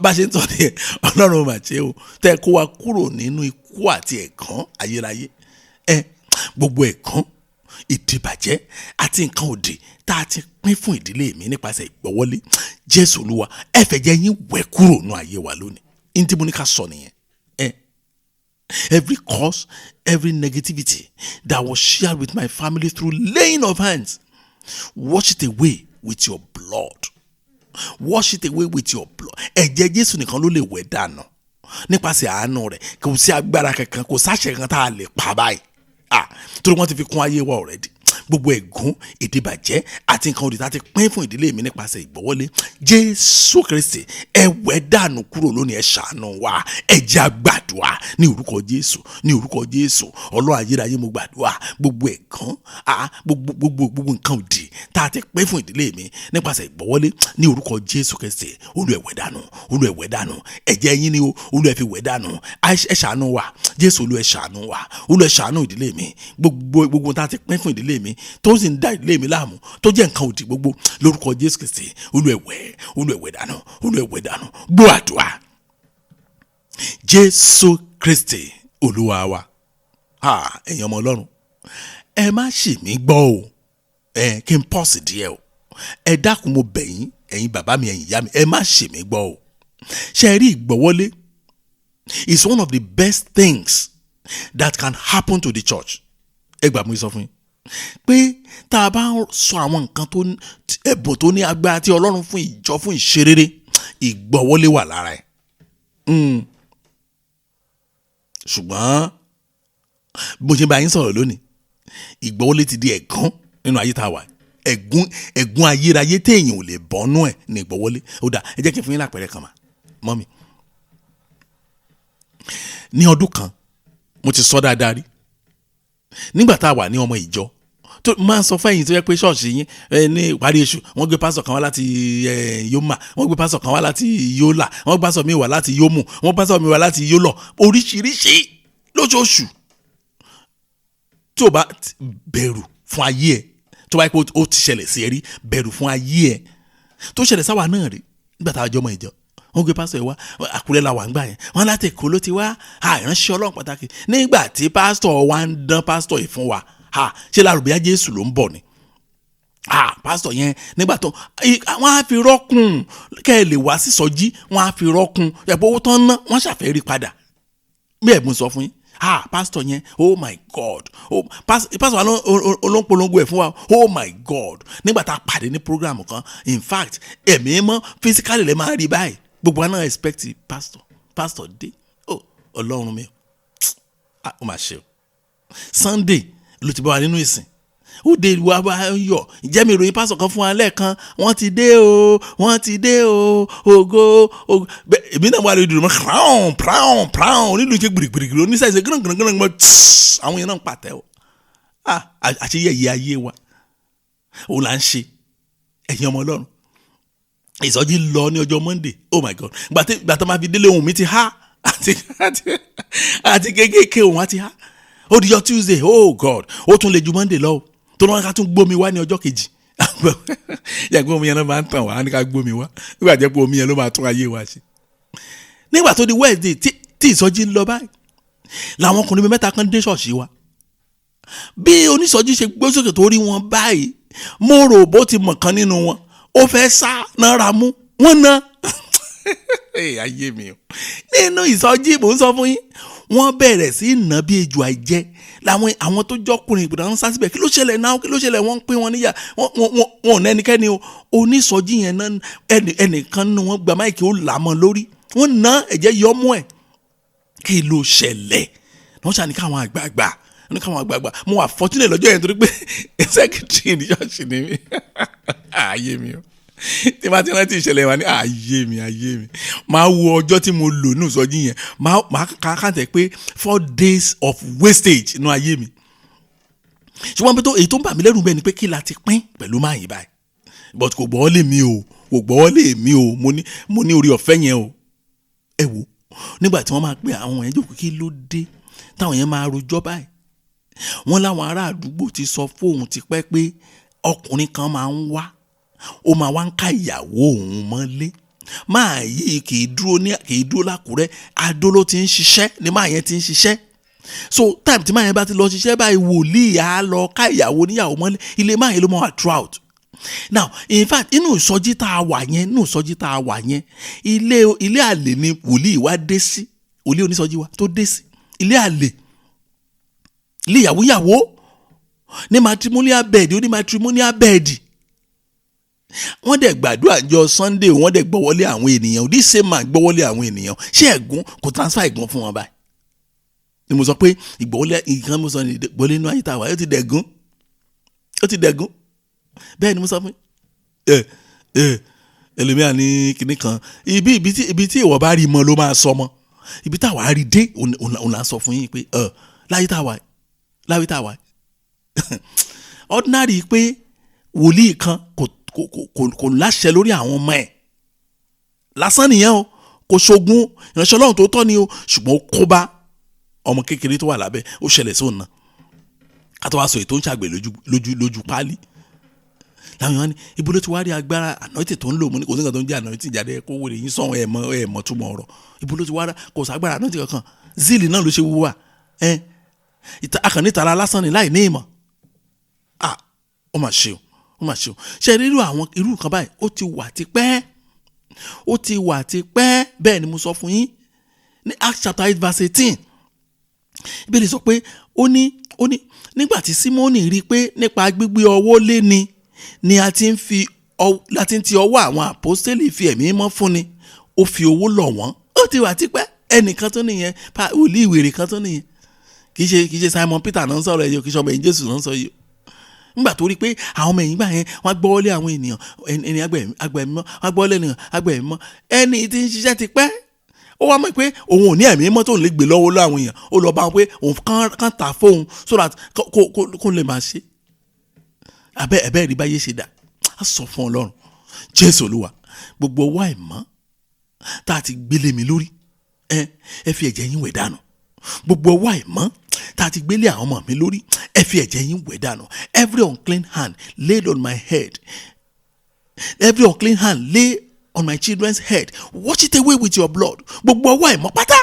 Bá ṣe ń tọ́ ni, Ọlọ́run, ó máa ṣe o, tẹ́ kó wa kúrò nínú ikú àti ẹ̀gàn ayérayé. Ẹ gbogbo ẹ̀gàn, ìdìbàjẹ́ àti nǹkan òdì tá a ti pín fún ìdílé mi nípasẹ̀ ìgbọ́wọ́lé, Jésù Olúwa, ẹ fẹ̀jẹ̀ yín wẹ̀ kúrò nínú ayé wa lónìí. Ní tí mo ní ká sọ nìyẹn. Ẹ every curse, every negativity that was shared with my family through laying of hands, wash it away with your blood, wash it away with your blood. Ẹ̀jẹ̀ Jésù nìkan ló lè wẹ̀ dànù. Nípasẹ̀ àánú rẹ̀, kò sí agbára kankan, kò sáṣẹ kankan tá a lè pa báyìí. Ah, torí wọ́n ti fi kún ayé wa already. Gbogbo ẹ̀gún, ìdìbàjẹ́ àti nǹkan òdì tá a ti pín fún ìdílé mi nípasẹ̀ ìgbọ́wọ́lé, Jésù Kristi, ẹ wẹ̀ dànù kúrò lónìí, ẹ ṣàánú wa. Ẹ jẹ́ a gbàdúrà ní orúkọ Jésù, ní orúkọ Jésù. Ọlọ́run ayérayé, mo gbàdúrà, gbogbo ẹ̀gún, gbogbo nǹkan òdì tá a ti pín fún ìdílé mi nípasẹ̀ ìgbọ́wọ́lé, ní orúkọ Jésù Kristi, Olúwa, ẹ wẹ̀ dànù, Olúwa, ẹ wẹ̀ dànù. Ẹ̀jẹ̀ yín ni o, Olúwa, ẹ fi wẹ̀ dànù. Ẹ ṣàánú wa, Jésù Olúwa, ẹ ṣàánú wa. Olúwa, ẹ ṣàánú ìdílé mi. Gbogbo tá a ti pín fún ìdílé mi tó sì ń dá ìdílé mi láàmú, tó jẹ́ nǹkan òdì gbogbo, lórúkọ Jésù Kristi, Olúwa, ẹ wẹ̀, Olúwa, ẹ wẹ̀ dànù, Olúwa, ẹ wẹ̀ dànù. Gbọ́ àdúrà, Jésù Kristi Olúwa wa. Ha, ẹ̀yin ọmọ Ọlọ́run, ẹ má ṣì mí gbọ́ o. Ẹ kí n pause díẹ̀ o. Ẹ dákun, mo bẹ̀ yín, ẹ̀yin bàbá mi, ẹ̀yin ìyá mi, ẹ má ṣì mí gbọ́ o. Ṣe rí, ìgbọ́wọ́lé is one of the best things that can happen to the church. Ẹ gbà mí sọ fún yín pé tá a bá ń sọ àwọn nǹkan tó ẹ̀bùn tó ní agbára tí Ọlọ́run fún ìjọ fún ìṣerere, ìgbọ́wọ́lé wà lára ẹ̀. Ṣùgbọ́n bí mo ṣe bá yín sọ̀rọ̀ lónìí, ìgbọ́wọ́lé ti di ẹ̀gún nínú ayé tá a wà. Ẹ̀gún ayérayé téèyàn ò lè bọ́nú ẹ̀ ní ìgbọ́wọ́lé. Ó dà, ẹ jẹ́ kí n fún yín lápẹẹrẹ kan mà mọ́mi. Ní ọdún kan, mo ti sọ dáadáa rí, nígbà tá a wà ní ọmọ ìjọ, tó máa ń sọ fẹ́yìn tó yẹ pé ṣọ́ọ̀ṣì yín ní ìparí oṣù, wọ́n gbé pásọ̀ kan wá láti Yoma, wọ́n gbé pásọ̀ kan wá láti Yola, wọ́n gbé pásọ̀ mi wá láti Yomu, wọ́n gbé pásọ̀ mi wá láti Yolọ, oríṣiríṣi lóṣooṣù. Tí o bá bẹ̀rù fún ayé ẹ̀, tó bá yẹ pé ó ti ṣẹlẹ̀ sí ẹ rí, bẹ̀rù fún ayé ẹ̀. Tó ṣẹlẹ̀ sáwà náà rí nígbà tá a jọ ọmọ ìjọ, wọ́n gbé pásítọ̀ yìí wá. Àkúrẹ́ la wà ń gbà yẹn. Wọ́n láti Èkó ló ti wá, ìránṣẹ́ Ọlọ́run pàtàkì. Nígbà tí pásítọ̀ wa ń dán pásítọ̀ yìí fún wa, ṣé lárúbíyá Jésù ló ń bọ̀ ni. Pásítọ̀ yẹn, nígbà tó wọ́n á fi rọ́kùn kẹ́ ẹ lè wá sí sọjí, wọ́n á fi rọ́kùn ẹ̀pọ̀ owó tán ná, wọ́n ṣàfẹ́ rí padà. Bí ẹ̀bùn sọ fún yín, pásítọ̀ yẹn, oh my God, oh, pásítọ̀ wa ló ń polongo ẹ̀ fún wa. Oh my God, nígbà tá a pàdé ní program kan, in fact, ẹ̀mí mọ́, physically lè máa rí báyìí. Gbogbo wa náà expect pastor. Pastor dé. Oh, Ọlọ́run mi, ah, ó mà ṣe o. Sunday ló ti bá wa nínú ìsìn, ó dé, wa bá yọ. Ǹjẹ́ mi ìròyìn pásítọ̀ kan fún wa lẹ́ẹ̀kan, wọ́n ti dé o, wọ́n ti dé o, ògo ògo. Èmi náà wà lórí ìdúró mọ́ crown crown crown, onílù ṣe gbìrìgbìrì, oníṣẹ́ gbìrìgbìrì mọ́. Àwọn yẹn náà ń pàtẹ́ o. Ah, àṣeyẹyẹ ayé wa òun là ń ṣe. Ẹ̀yin ọmọ Ọlọ́run, ìsọjí lọ ní ọjọ́ Monday. Oh my God, gbàtí máa fi délé, ohùn mi ti há àti kéékèèké, òun á ti há. Ó di ọjọ́ Tuesday, oh God, ó tún lè ju Monday lọ o, tó lọ́wọ́ ká tún gbómi wá ní ọjọ́ kejì. Yàgbé omi yẹn náà máa ń tàn wá ní ká gbómi wá, nígbà jẹ́ pé omi yẹn ló máa tún ayé wa ṣe. Nígbà tó di Wednesday tí ìsọjí ń lọ báyìí, làwọn ọkùnrin mi mẹ́ta kan dé ṣọ́ọ̀ṣì wa. Bí onísọjí ṣe gbé sókè tó rí wọn báyìí, mo rò bó ti mọ̀ kan nínú wọn, ó fẹ́ sá náírà mú wọn ná. Ayé mi o! Nínú ìsọjí, mò ń sọ fún yín, wọ́n bẹ̀rẹ̀ sí í nà bí ejò àìjẹ́. Làwọn àwọn tó jọkùnrin ìgbìdá ń sá síbẹ̀. Kí ló ṣẹlẹ̀ náà? Kí ló ṣẹlẹ̀? Wọ́n ń pín wọn níyà, wọ́n ò ná ẹnikẹ́ni o. Onísọjí yẹn náà, ẹnìkan nínú wọn gba mic, ó là mọ́ lórí, wọ́n ná, ẹ̀jẹ̀ yọ mú ẹ̀. Kí ló ṣẹlẹ̀? Wọ́n ṣàní káwọn àgbààgbà, ní káwọn àgbààgbà. Mo wà fortunate lọ́jọ́ yẹn torí pé secretary ní ṣọ́ọ̀ṣì ni mí. Ayé mi o, tí bá ti rántí ìṣẹ̀lẹ̀ wa ní ayé mi, ayé mi, máa wo ọjọ́ tí mo lò ní ìsọjí yẹn, máa kàkàtẹ̀ pé 4 days of wastage nínú ayé mi. Ṣùgbọ́n pé tó èyí tó ń bà mí lẹ́rù bẹ́ẹ̀ ni pé kí la ti pín pẹ̀lú máa yìí báyìí? But kò gbọ́ lé mi o, kò gbọ́ lé mi o. Mo ní orí ọ̀fẹ́ yẹn o. Ẹ wo nígbà tí wọ́n máa pè àwọn yẹn jókòó, kí ló dé táwọn yẹn máa rojọ́ báyìí? Wọ́n láwọn ará àdúgbò ti sọ fóun tipẹ́ pé ọkùnrin kan máa ń wá, ó máa wá ń ká ìyàwó òun mọ́lé. Máa yìí kì í dúró lákùrẹ́, Adó ló ti ń ṣiṣẹ́, ní máa yẹn ti ń ṣiṣẹ́. So time tí máa yẹn bá ti lọ ṣiṣẹ́ báyìí, wòlíì á lọ ká ìyàwó níyàwó mọ́lé. Ilé máa yẹn ló mọ̀ wá throughout. Now, in fact, inú ìsọjí tá a wà yẹn, ilé àlè ni wòlíì wa dé sí, wòlíì onísọjí wa tó dé sí ilé àlè, ilé ìyàwó ìyàwó ní matrimonial bed, ó ní matrimonial bed. Wọ́n dẹ̀ gbàdúrà jọ Sunday, wọ́n dẹ̀ gbọ́wọ́lé àwọn ènìyàn. This same man gbọ́wọ́lé àwọn ènìyàn. Ṣé ẹ̀gún kò transfer ẹ̀gún fún wọn báyìí ni? Mo sọ pé ìgbọ́wọ́lé nǹkan, mo sọ ní ìgbọ́wọ́lé inú ayé tá a wà, ó ti dẹ̀gún, ó ti dẹ̀gún. Bẹ́ẹ̀ ni mo sọ fún ẹ ẹ ẹlòmíà ní kinní kan. Ibi tí ìwọ bá rí mọ ló máa sọ mọ. Ibi táwa rí dé òun là ń sọ fún yín pé ẹ láyé tá a wà, ordinary pé wòlíì kan kò láṣẹ lórí àwọn ọmọ ẹ̀ lásán nìyẹn o. Kò ṣogun ìránṣẹ́ Ọlọ́run tó tọ́ ni o, ṣùgbọ́n ó kó bá ọmọ kékeré tó wà lábẹ́. Ó ṣẹlẹ̀ sóun náà, ká tó wá sọ èyí tó ń ṣàgbẹ̀ lójú páálí. Làwọn èèyàn ní ibo ló ti wá rí agbára anointing tó ń lò? Mo ní kò sí nǹkan tó ń jẹ́ anointing jáde, kó wèrè yín sọ̀hún. Ẹ̀ mọ̀ túmọ̀ ọ̀rọ̀. Ibo ló ti wá rà? Kò ságbára anointing kankan, zeal náà ló ṣe wúwà ẹ̀ akànnì tara lásán ni láì ní ìmọ̀. Ah, ó mà ṣe o, ó mà ṣe o. Ṣe rí irú àwọn irú nǹkan báyìí, ó ti wà tipẹ́, ó ti wà tipẹ́. Bẹ́ẹ̀ ni mo sọ fún yín. Ní Acts chapter 8 verse 18, Ìbéèrè sọ pé ó ní nígbà tí Símónì rí i pé nípa gbígbé ọwọ́ lé ni a ti ń fi láti ń ti ọwọ́ àwọn àpọ́stélì fi ẹ̀mí mọ́ fúnni, ó fi owó lọ̀ wọ́n. Ó ti wà tipẹ́. Ẹnìkan tó nìyẹn, wòlíì wèrè kan tó nìyẹn. Kì í ṣe Simon Peter náà ń sọ̀rọ̀ ẹ̀yọ, kì í ṣe ọmọ ẹ̀yìn Jésù náà ń sọ yìí. Nígbà tó rí i pé àwọn ọmọ ẹ̀yìn gbà yẹn, wọ́n gbọ́wọ́lé àwọn ènìyàn, ẹni agbẹ̀mí mọ́, wọ́n gbọ́wọ́lé ènìyàn, agbẹ̀mí mọ́. Ẹni tí ń ṣiṣẹ́ ti pẹ́, ó wá mọ̀ pé òun ò ní ẹ̀mí mọ́ tóun lè gbé lọ́wọ́ lọ́ àwọn èèyàn. Ó lọ bá wọn pé òun kàn tà fóun so that kó lè máa ṣe abẹ́ ẹ̀bẹ́ rí báyé ṣe dà. Á sọ fún Ọlọ́run, Jésù Olúwa, gbogbo ọwọ́ àìmọ́ tá a ti gbélé mi lórí, ẹ fi ẹ̀jẹ̀ yín wẹ̀ dànù. Gbogbo ọwọ́ àìmọ́ tá a ti gbélé àwọn ọmọ mi lórí, ẹ fi ẹ̀jẹ̀ yín wẹ̀ dànù. Every unclean hand laid on my head, every unclean hand laid on my children's head, wash it away with your blood. Gbogbo ọwọ́ àìmọ́ pátá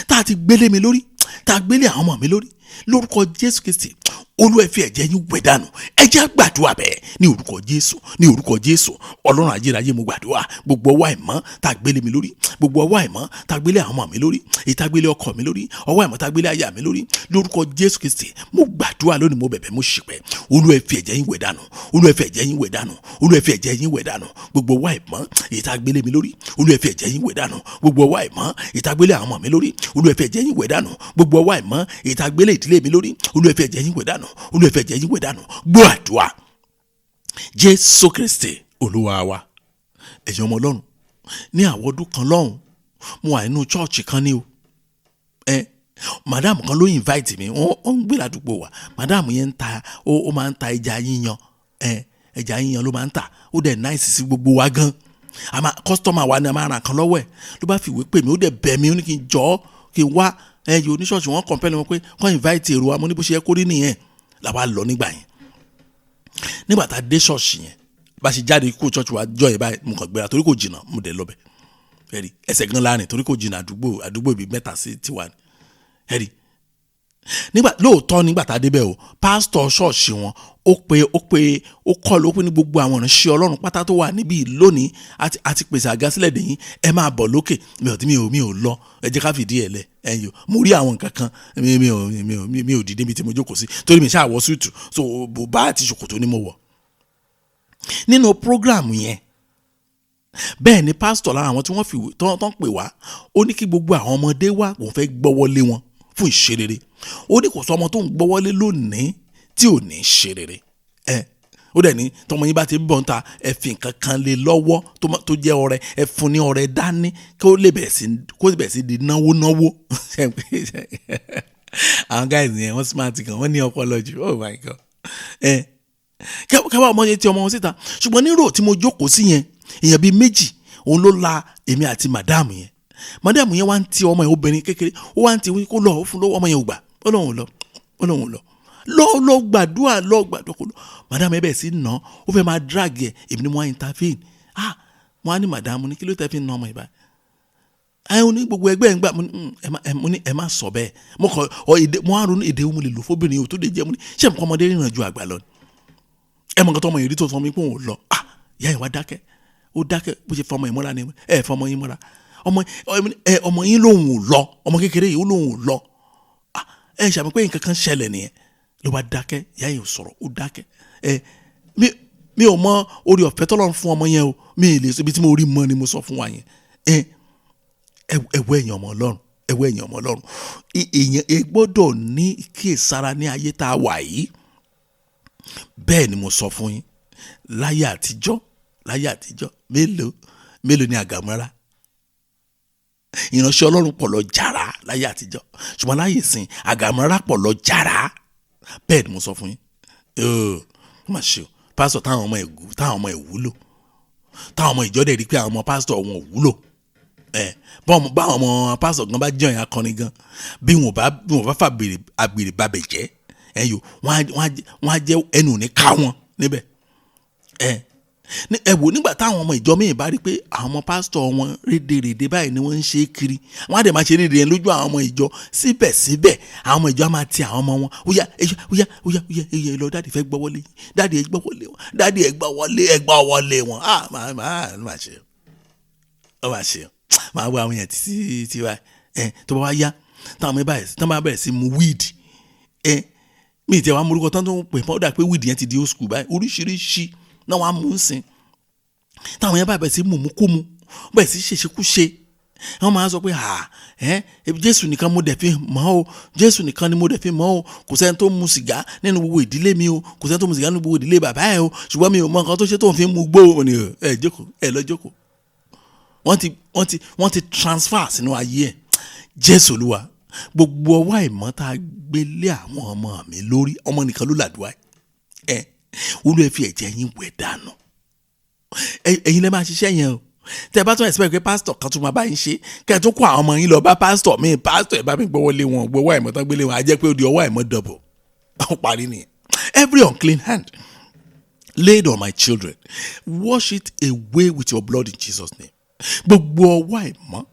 tá a ti gbélé mi lórí, tá a gbélé àwọn ọmọ mi lórí, lórúkọ Jésù Kristi, Olúwa, ẹ fi ẹ̀jẹ̀ yín wẹ̀ dànù. Ẹ jẹ́ á gbàdúrà bẹ́ẹ̀ ní orúkọ Jésù, ní orúkọ Jésù. Ọlọ́run ayérayé, mo gbàdúrà, gbogbo ọwọ́ àìmọ́ tá a gbélé mi lórí, gbogbo ọwọ́ àìmọ́ tá a gbélé àwọn ọmọ mi lórí, èyí tá a gbélé ọkọ mi lórí, ọwọ́ àìmọ́ tá a gbélé aya mi lórí, lórúkọ Jésù Kristi, mo gbàdúrà lónìí, mo bẹ̀bẹ̀, mo ṣìpẹ̀, Olúwa, ẹ fi ẹ̀jẹ̀ yín wẹ̀ dànù. Olúwa, ẹ fi ẹ̀jẹ̀ yín wẹ̀ dànù. Olúwa, ẹ fi ẹ̀jẹ̀ yín wẹ̀ dànù. Gbogbo ọwọ́ àìmọ́ èyí tá a gbélé mi lórí, Olúwa, ẹ fi ẹ̀jẹ̀ yín wẹ̀ dànù. Gbogbo ọwọ́ àìmọ́ èyí tá a gbélé àwọn ọmọ mi lórí, Olúwa, ẹ fi ẹ̀jẹ̀ yín wẹ̀ dànù. Gbogbo ọwọ́ àìmọ́ èyí tá a gbélé ìdílé mi lórí, Olúwa, ẹ fi ẹ̀jẹ̀ yín wẹ̀ dànù. Olúwa, ẹ fi ẹ̀jẹ̀ yín wẹ̀ dànù. Gbọ́ àdúrà, Jésù Kristi Olúwa wa. Ẹ̀yin ọmọ Ọlọ́run, ní àwọn ọdún kan lọ́hùn, mo wà nínú church kan ní o. Ẹ madam kan ló invite mi. Wọ́n ń gbé ládùúgbò wa. Madam yẹn ń ta, ó máa ń ta ẹja yíyan. Ẹ ẹja yíyan ló máa ń ta. Ó dẹ̀ nice sí gbogbo wa gan. Àmà customer wa ni, a máa ra nǹkan lọ́wọ́ ẹ̀. Ló bá fìwé pè mí, ó dẹ̀ bẹ̀ mí, ó ní kí n jọ́ kí n wá. Ẹ yìí oníṣọ́ọ̀ṣì wọn compel wọn pé kọ́ invite èrò wa. Mo ní bó ṣe yẹ kó rí nìyẹn. Làwa lọ nígbà yẹn. Nígbà tá a dé ṣọ́ọ̀ṣì yẹn, bá ṣe jáde kó ṣọ́ọ̀ṣì wa jọ yẹn báyìí, mo kàn gbéra torí kò jìnnà, mo dẹ̀ lọ bẹ̀. Ẹ̀rí ẹsẹ̀ gan láàrin torí kò jìnnà, àdúgbò ibi mẹ́ta sí tiwa ni. Ẹ̀rí nígbà lóòótọ́, nígbà tá a débẹ̀ o, pásítọ̀ ṣọ́ọ̀ṣì wọn ó pe ó kọ́ ló pé ní gbogbo àwọn ìránṣẹ́ Ọlọ́run pátá tó wà níbí lónìí, àti pèsè àga sílẹ̀ dè yín, ẹ máa bọ̀ lókè. Mi ò tí mi ò lọ. Ẹ jẹ́ ká fìdí ẹ̀ lẹ̀. Ẹ̀yìn mo rí àwọn nǹkan kan, mi ò dìde níbi tí mo jókòó sí torí mi ṣáà wọ suit, so bùbá àti ṣòkòtò ni mo wọ̀ nínú program yẹn. Bẹ́ẹ̀ ni pásítọ̀ lára àwọn tí wọ́n fi tán pè wá, ó ní kí gbogbo àwọn ọmọdé wá, òun fẹ́ gbọ́wọ́lé wọn fún ìṣerere. Ó ní kò sọ ọmọ tó ń gbọ́wọ́lé lónìí tí ò ní ṣerere. Ẹ ó dẹ̀ ní tọmọ yín bá ti ń bọ̀ ń ta, ẹ fi nǹkan kan lé lọ́wọ́ tó jẹ́ ọrẹ, ẹ fún ní ọrẹ dání kó lè bẹ̀rẹ̀ sí di náwó náwó. Àwọn guys yẹn wọ́n smart gan, wọ́n ní ọpọlọ jù. Oh my God. Ẹ káwá ọmọ yẹn ti ọmọ wọn síta. Ṣùgbọ́n nírò tí mo jókòó sí yẹn, èèyàn bíi méjì òun ló la èmi àti màdáàmù yẹn. Màdáàmù yẹn wá ń ti ọmọ yẹn obìnrin kékeré, ó wá ń ti kó lọ, ó fún lọ́wọ́, ọmọ yẹn ò gbà, ó lóun ò lọ, ó lóun ò lọ, lọ lọ gbàdúrà, lọ gbàdúrà kó lọ. Màdáàmù yẹn bẹ̀rẹ̀ sí nà, ó fẹ́ máa drag ẹ̀, èmi ni mo wá intervene. Ah, mo wá ní màdáàmù ní kí ló tẹ́ fi nà ọmọ yìí báyìí? Ẹ ní gbogbo ẹgbẹ́ ń gbà, mo ní ẹ má sọ bẹ́ẹ̀. Mo kọ ọ èdè, mo á ronú èdè mo lè lò fóbìnrin o tó lè jẹ́. Mo ní ṣé nǹkan ọmọdé ríran ju àgbà lọ ni? Ẹ mọ̀ nǹkan tó ọmọ yìí rí tó sọ mi pé òun ò lọ. Ah, ìyá yẹn wá dákẹ́, ó dákẹ́. Bó ṣe fọmọ yìí mọ́ra ni, ẹ fọmọ yín mọ́ra, ọmọ yín lòun ò lọ, ọmọ kékeré yìí ó lòun ò lọ. Ah, ẹ ṣàmì pé nǹkan kan ṣẹlẹ̀ nìyẹn. Ló bá dákẹ́, ìyá yẹn ò sọ̀rọ̀, ó dákẹ́. Ẹ mi ò mọ orí ọ̀fẹ́ tọ́lọ́run fún ọmọ yẹn o, mi ì lè sọ ibi tí mo rí mọ́ ni mo sọ fún wa yẹn. Ẹ ẹwọ ẹ̀yin ọmọ Ọlọ́run, ẹwọ ẹ̀yin ọmọ Ọlọ́run, èèyàn ẹ gbọ́dọ̀ ní kíyèsára ní ayé tá a wà yìí. Bẹ́ẹ̀ ni mo sọ fún yín, láyé àtijọ́, láyé àtijọ́, mélòó mélòó ni àgàmọ́ra ìránṣẹ́ Ọlọ́run pọ̀ lọ jàrá láyé àtijọ́, ṣùgbọ́n láyé ìsìn àgàmọ́ra pọ̀ lọ jàrá. Bẹ́ẹ̀ ni mo sọ fún yín. Ó mà ṣe o, pásítọ̀ táwọn ọmọ ẹ̀ wúlò, táwọn ọmọ ìjọ dẹ̀ rí pé àwọn ọmọ pásítọ̀ wọn ò wúlò. Báwọn ọmọ pásítọ̀ gan bá jẹ́ ọ̀yàn akọni gan, bí wọn bá fà àgbèrè babẹ̀ jẹ́, ẹ̀yọ́ wọ́n á jẹ́ ẹnu ò ní ká wọn níbẹ̀. Ẹ wò nígbà táwọn ọmọ ìjọ míì bá rí pé àwọn ọmọ pásítọ̀ wọn rédèrèdè báyìí ni wọ́n ń ṣe é kiri, wọ́n á dẹ̀ máa ṣe rédèrè yẹn lójú àwọn ọmọ ìjọ. Síbẹ̀síbẹ̀ àwọn ọmọ ìjọ á máa ti àwọn ọmọ wọn, ó yá ó yá ó yá ó yá ó yá lọ, dáàdì fẹ́ gbọ́wọ́lé, dáàdì ẹ gbọ́wọ́lé wọn, dáàdì ẹ gbọ́wọ́lé, ẹ gbọ́wọ́lé wọn. Ah, máa ṣe ó, máa ṣe máa wọ àwọn èèyàn títí tí wa. Ẹ tó bá wá yá táwọn ọmọ bá bẹ̀rẹ̀ sí mu wíìdì, ẹ mi ìtẹ̀ wá morúkọ tán tó ń pè mọ́, ó dà pé wíìdì yẹn ti di old school báyìí, oríṣiríṣi náà wàá mú un sìn. Táwọn yẹn bá bẹ̀rẹ̀ sí mú kú mu, bẹ̀rẹ̀ sí ṣèṣekúṣe, wọ́n máa sọ pé à ẹ́ Jésù nìkan mo dẹ̀ fi mọ́ o, Jésù nìkan ni mo dẹ̀ fi mọ́ o, kò sẹ́ni tó mu sìgá nínú gbogbo ìdílé mi o, kò sẹ́ni tó mu sìgá nínú gbogbo ìdílé bàbá ẹ o, ṣùgbọ́n mi ò mọ nǹkan tó ṣe tó ń fi mu gbó o. Ẹ jókòó, ẹ lọ jókòó. Wọ́n ti transfer sínú ayé ẹ̀. Jésù Olúwa, gbogbo ọwọ́ àìmọ́ tá a gbé lé àwọn ọmọ mi lórí, ọmọ nìkan ló làdúrà ẹ, Olúwa fi ẹ̀jẹ̀ yín wẹ̀ dànù. Ẹ̀yin lè máa ṣiṣẹ́ yẹn o. Tẹ́ bá tún expect pé pásítọ̀ kan tún máa bá yín ṣe, kẹ́ ẹ tún kó àwọn ọmọ yín lọ bá pásítọ̀ míì, pásítọ̀ ẹ̀ bá mi gbọ́wọ́ lé wọn, gbọ́wọ́ àìmọ́ tán gbélé wọn, á jẹ́ pé ó di ọwọ́ àìmọ́ double. Ó parí nìyẹn. Every unclean hand laid on my children, wash it away with your blood in Jesus' name. Gbogbo ọwọ́ àìmọ́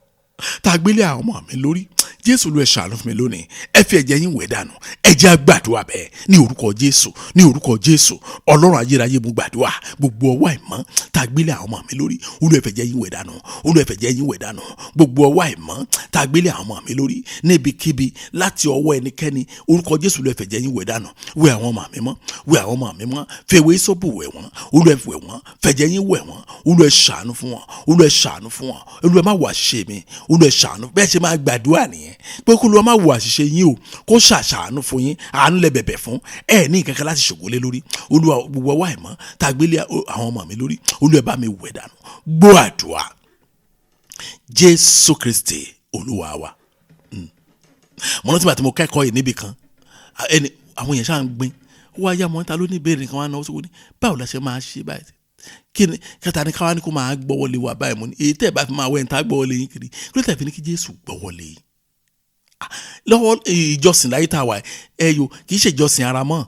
tá a gbélé àwọn ọmọ mi lórí, Jésù ló ẹ ṣàánú fún mi lónìí, ẹ fi ẹ̀jẹ̀ yín wẹ̀ dànù. Ẹ jẹ́ á gbàdúrà bẹ́ẹ̀ ní orúkọ Jésù, ní orúkọ Jésù. Ọlọ́run ayérayé, mo gbàdúrà, gbogbo ọwọ́ àìmọ́ tá a gbélé àwọn ọmọ mi lórí, Olúwa ẹ fi ẹ̀jẹ̀ yín wẹ̀ dànù, Olúwa ẹ fi ẹ̀jẹ̀ yín wẹ̀ dànù. Gbogbo ọwọ́ àìmọ́ tá a gbélé àwọn ọmọ mi lórí níbikíbi láti ọwọ́ ẹnikẹ́ni, orúkọ Jésù, ló ẹ fi ẹ̀jẹ̀ yín wẹ̀ dànù. Wẹ̀ àwọn ọmọ mi mọ́, wẹ̀ àwọn ọmọ mi mọ́, fèwé sọ́bù wẹ̀ wọ́n, Olúwa ẹ wẹ̀ wọ́n, fẹ̀jẹ̀ yín wẹ̀ wọ́n. Olúwa ẹ ṣàánú fún wọn, Olúwa ẹ ṣàánú fún wọn, Olúwa má wo àṣìṣe mi, Olúwa ẹ ṣàánú. Bẹ́ẹ̀ ṣe máa gbàdúrà nìyẹn, pé kó Olúwa má wo àṣìṣe yín o, kó ṣàṣàánú fún yín. Àánú lẹ bẹ̀bẹ̀ fún, ẹ ní nǹkan kan láti ṣògo lé lórí. Olúwa, gbogbo ọwọ́ àìmọ́ tá a gbélé àwọn ọmọ mi lórí, Olúwa bá mi wẹ̀ dànù. Gbọ́ àdúrà, Jésù Kristi Olúwa wa. Mo rántí bàtí mo kẹ́kọ̀ọ́ yìí níbì kan, ẹni àwọn èèyàn ṣáà ń gbin, ó wá yá mọ́ ta ló ní ìbéèrè nìkan wá náà, ó sọ ní báwo la ṣe máa ṣe báyìí, kí ni kẹta ni káwá ní kó máa gbọ́wọ́lé wa báyìí? Mo ní èyí tẹ́ ẹ bá fi máa wẹ̀ ń ta gbọ́wọ́lé yín kiri, kí ló tẹ̀ fi ní kí Jésù gbọ́wọ́lé yín lọ́wọ́? Ìjọsìn láyé tá a wà ẹ yo, kì í ṣe ìjọsìn ara mọ́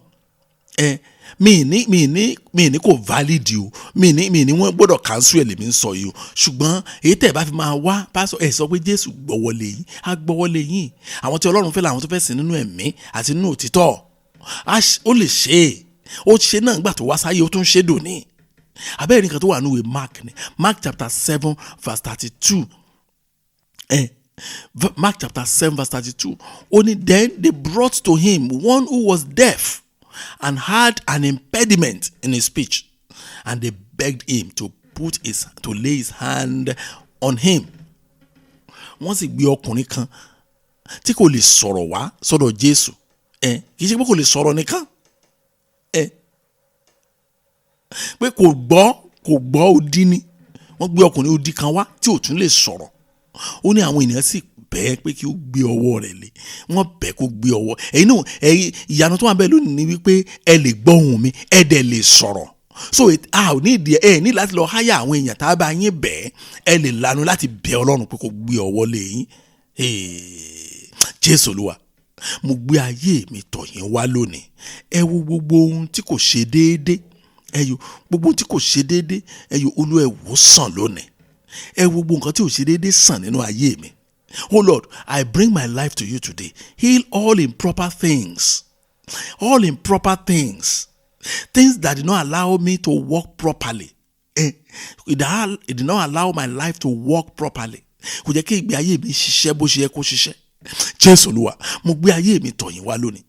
ẹ. Mi ní kò valid o, mi ní wọ́n gbọ́dọ̀ cancel ẹ̀ lèmi ń sọ yìí o, ṣùgbọ́n èyí tẹ̀ bá fi máa wá pásọ ẹ̀ sọ pé Jésù gbọ́wọ́lé yín, á gbọ́wọ́lé yín. Àwọn tí Ọlọ́run fẹ́ làwọn tó fẹ́ sìn nínú ẹ̀mí àti nínú òtítọ́. Ó lè ṣe é, ó ṣe náà nígbà tó wá sáyé, ó tún ṣe dòní. Abẹ́rẹ́ nǹkan tó wà nínú ìwé Mark ni, Mark chapter 7 verse 32. Mark chapter 7 verse 32, ó ní, "Then they brought to him one who was deaf and had an impediment in his speech, and they begged him to put his to lay his hand on him. Wọ́n sì gbé ọkùnrin kan tí kò lè sọ̀rọ̀ wá sọ́dọ̀ Jésù. Ẹ kì í ṣe pé kò lè sọ̀rọ̀ nìkan, ẹ pé kò gbọ́, kò gbọ́, odi ni. Wọ́n gbé ọkùnrin odi kan wá tí ò tún lè sọ̀rọ̀. Ó ní àwọn ènìyàn sì bẹ́ẹ̀ pé kí ó gbé ọwọ́ rẹ̀ lé. Wọ́n bẹ́ẹ̀ kó gbé ọwọ́. Ẹ̀yin náà, ẹ̀yin, ìyanu tó wà bẹ́ẹ̀ lónìí ni wípé ẹ lè gbọ́ ohùn mi, ẹ dẹ̀ lè sọ̀rọ̀. So a ò ní ìdí ẹ ní láti lọ háyà àwọn èèyàn tá a bá yín bẹ́ẹ̀. Ẹ lè lanu láti bẹ Ọlọ́run pé kó gbé ọwọ́ lé yín. Jésù Olúwa, mo gbé ayé mi tọ̀ yín wá lónìí. Ẹ wo gbogbo ohun tí kò ṣe déédé. Ẹ yo gbogbo ohun tí kò ṣe déédé. Ẹ yo, Olúwa, ẹ wò sàn lónìí. Ẹ wo gbogbo nǹkan tí ò ṣe déédé sàn nínú ayé mi. Oh Lord, I bring my life to you today. Heal all improper things. All improper things. Things that did not allow me to walk properly. It did not allow my life to work properly. Kò jẹ́ kí ìgbé ayé mi ṣiṣẹ́ bó ṣe yẹ kó ṣiṣẹ́. Jésù Olúwa, mo gbé ayé mi tọ̀ yín wá lónìí.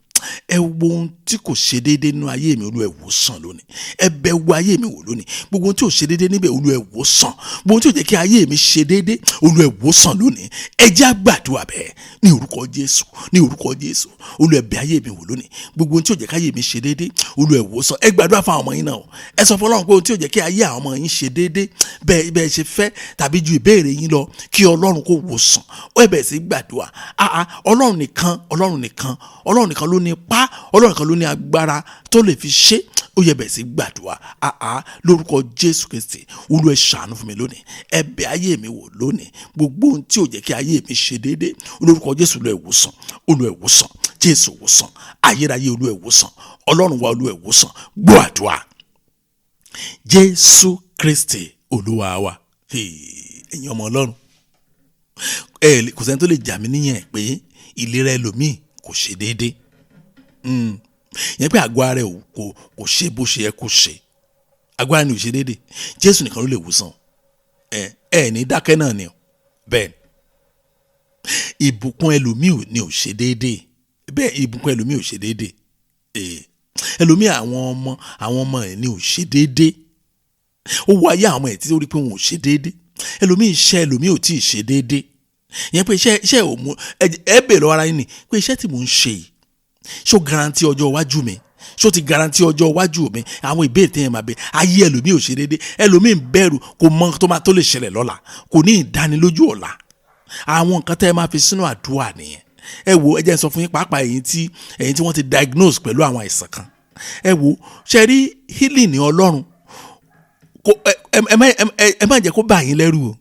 Ẹ wo ohun tí kò ṣe déédéé nínú ayé mi, Olúwa, ẹ wò sàn lónìí. Ẹ bẹ̀ wo ayé mi wò lónìí. Gbogbo ohun tí ò ṣe déédéé níbẹ̀, Olúwa, ẹ wò sàn. Gbogbo ohun tí ò jẹ́ kí ayé mi ṣe déédéé, Olúwa, ẹ wò sàn lónìí. Ẹ jẹ́ á gbàdúrà bẹ́ẹ̀ ní orúkọ Jésù, ní orúkọ Jésù. Olúwa, ẹ bẹ̀ ayé mi wò lónìí. Gbogbo ohun tí ò jẹ́ kí ayé mi ṣe déédéé, Olúwa, ẹ wò sàn. Ẹ gbàdúrà fún àwọn ọmọ yín náà o. Ẹ sọ fún Ọlọ́run pé ohun tí ò jẹ́ kí ayé àwọn ọmọ yín ṣe déédéé bẹ́ẹ̀ bẹ́ẹ̀ ṣe fẹ́ tàbí ju ìbéèrè yín lọ, kí Ọlọ́run kó wò sàn. Ó ẹ bẹ̀rẹ̀ sí gbàdúrà. Ah, Ọlọ́run nìkan, Ọlọ́run nìkan, Ọlọ́run nìkan ló ní ipá, Ọlọ́run nìkan ló ní agbára tó lè fi ṣe. Ó yẹ bẹ̀rẹ̀ sí gbàdúrà. Ah, lórúkọ Jésù Kristi, Olúwa, ẹ ṣàánú fún mi lónìí. Ẹ bẹ̀ ayé mi wò lónìí. Gbogbo ohun tí ò jẹ́ kí ayé mi ṣe déédéé, lórúkọ Jésù, Olúwa, ẹ wò sàn. Olúwa, ẹ wò sàn. Jésù, wò sàn. Ayérayé, Olúwa, ẹ wò sàn. Ọlọ́run wa, Olúwa, ẹ wò sàn. Gbọ́ àdúrà, Jésù Kristi Olúwa wa. Ẹ̀yin ọmọ Ọlọ́run, ẹ kò sẹ́ni tó lè jà mí níyàn pé ìlera ẹlòmíì kò ṣe déédéé, yẹn pé àgọ́ ara ẹ̀ kò ṣe bó ṣe yẹ kó ṣe. Àgọ́ ara ni ò ṣe déédéé. Jésù nìkan ló lè wòsàn. Ẹ ní dákẹ́ náà ni o. Bẹ́ẹ̀ ìbùkún ẹlòmíì ni ò ṣe déédéé. Bẹ́ẹ̀ ìbùkún ẹlòmíì ò ṣe déédéé. Ẹlòmíì, àwọn ọmọ ẹ̀ ni ò ṣe déédéé. Ó wọ ayé àwọn ọmọ ẹ̀ tí ó rí pé wọn ò ṣe déédéé. Ẹlòmíì, iṣẹ́ ẹlòmíì ò tí ì ṣe déédéé. Ìyẹn pé iṣẹ́ ò mú ẹ bèèrè lọ́wọ́ ara yín ni pé iṣẹ́ tí mò ń ṣe yìí, ṣó guarantee ọjọ́ iwájú mi? Ṣó ti guarantee ọjọ́ iwájú mi? Àwọn ìbéèrè téèyàn máa bẹ. Ayé ẹlòmíì ò ṣe déédéé. Ẹlòmíì ń bẹ̀rù, kò mọ tó máa tó lè ṣẹlẹ̀ lọ́la, kò ní ìdánilójú ọ̀la. Àwọn nǹkan tẹ́ ẹ máa fi sínú àdúrà nìyẹn. Ẹ wo, ẹ jẹ́ n sọ fún yín, pàápàá ẹ̀yin tí wọ́n ti diagnose pẹ̀lú àwọn àìsàn kan. Ẹ wo, ṣe rí healing ní Ọlọ́run kò ẹ má jẹ́ kó bà yín lẹ́rù o.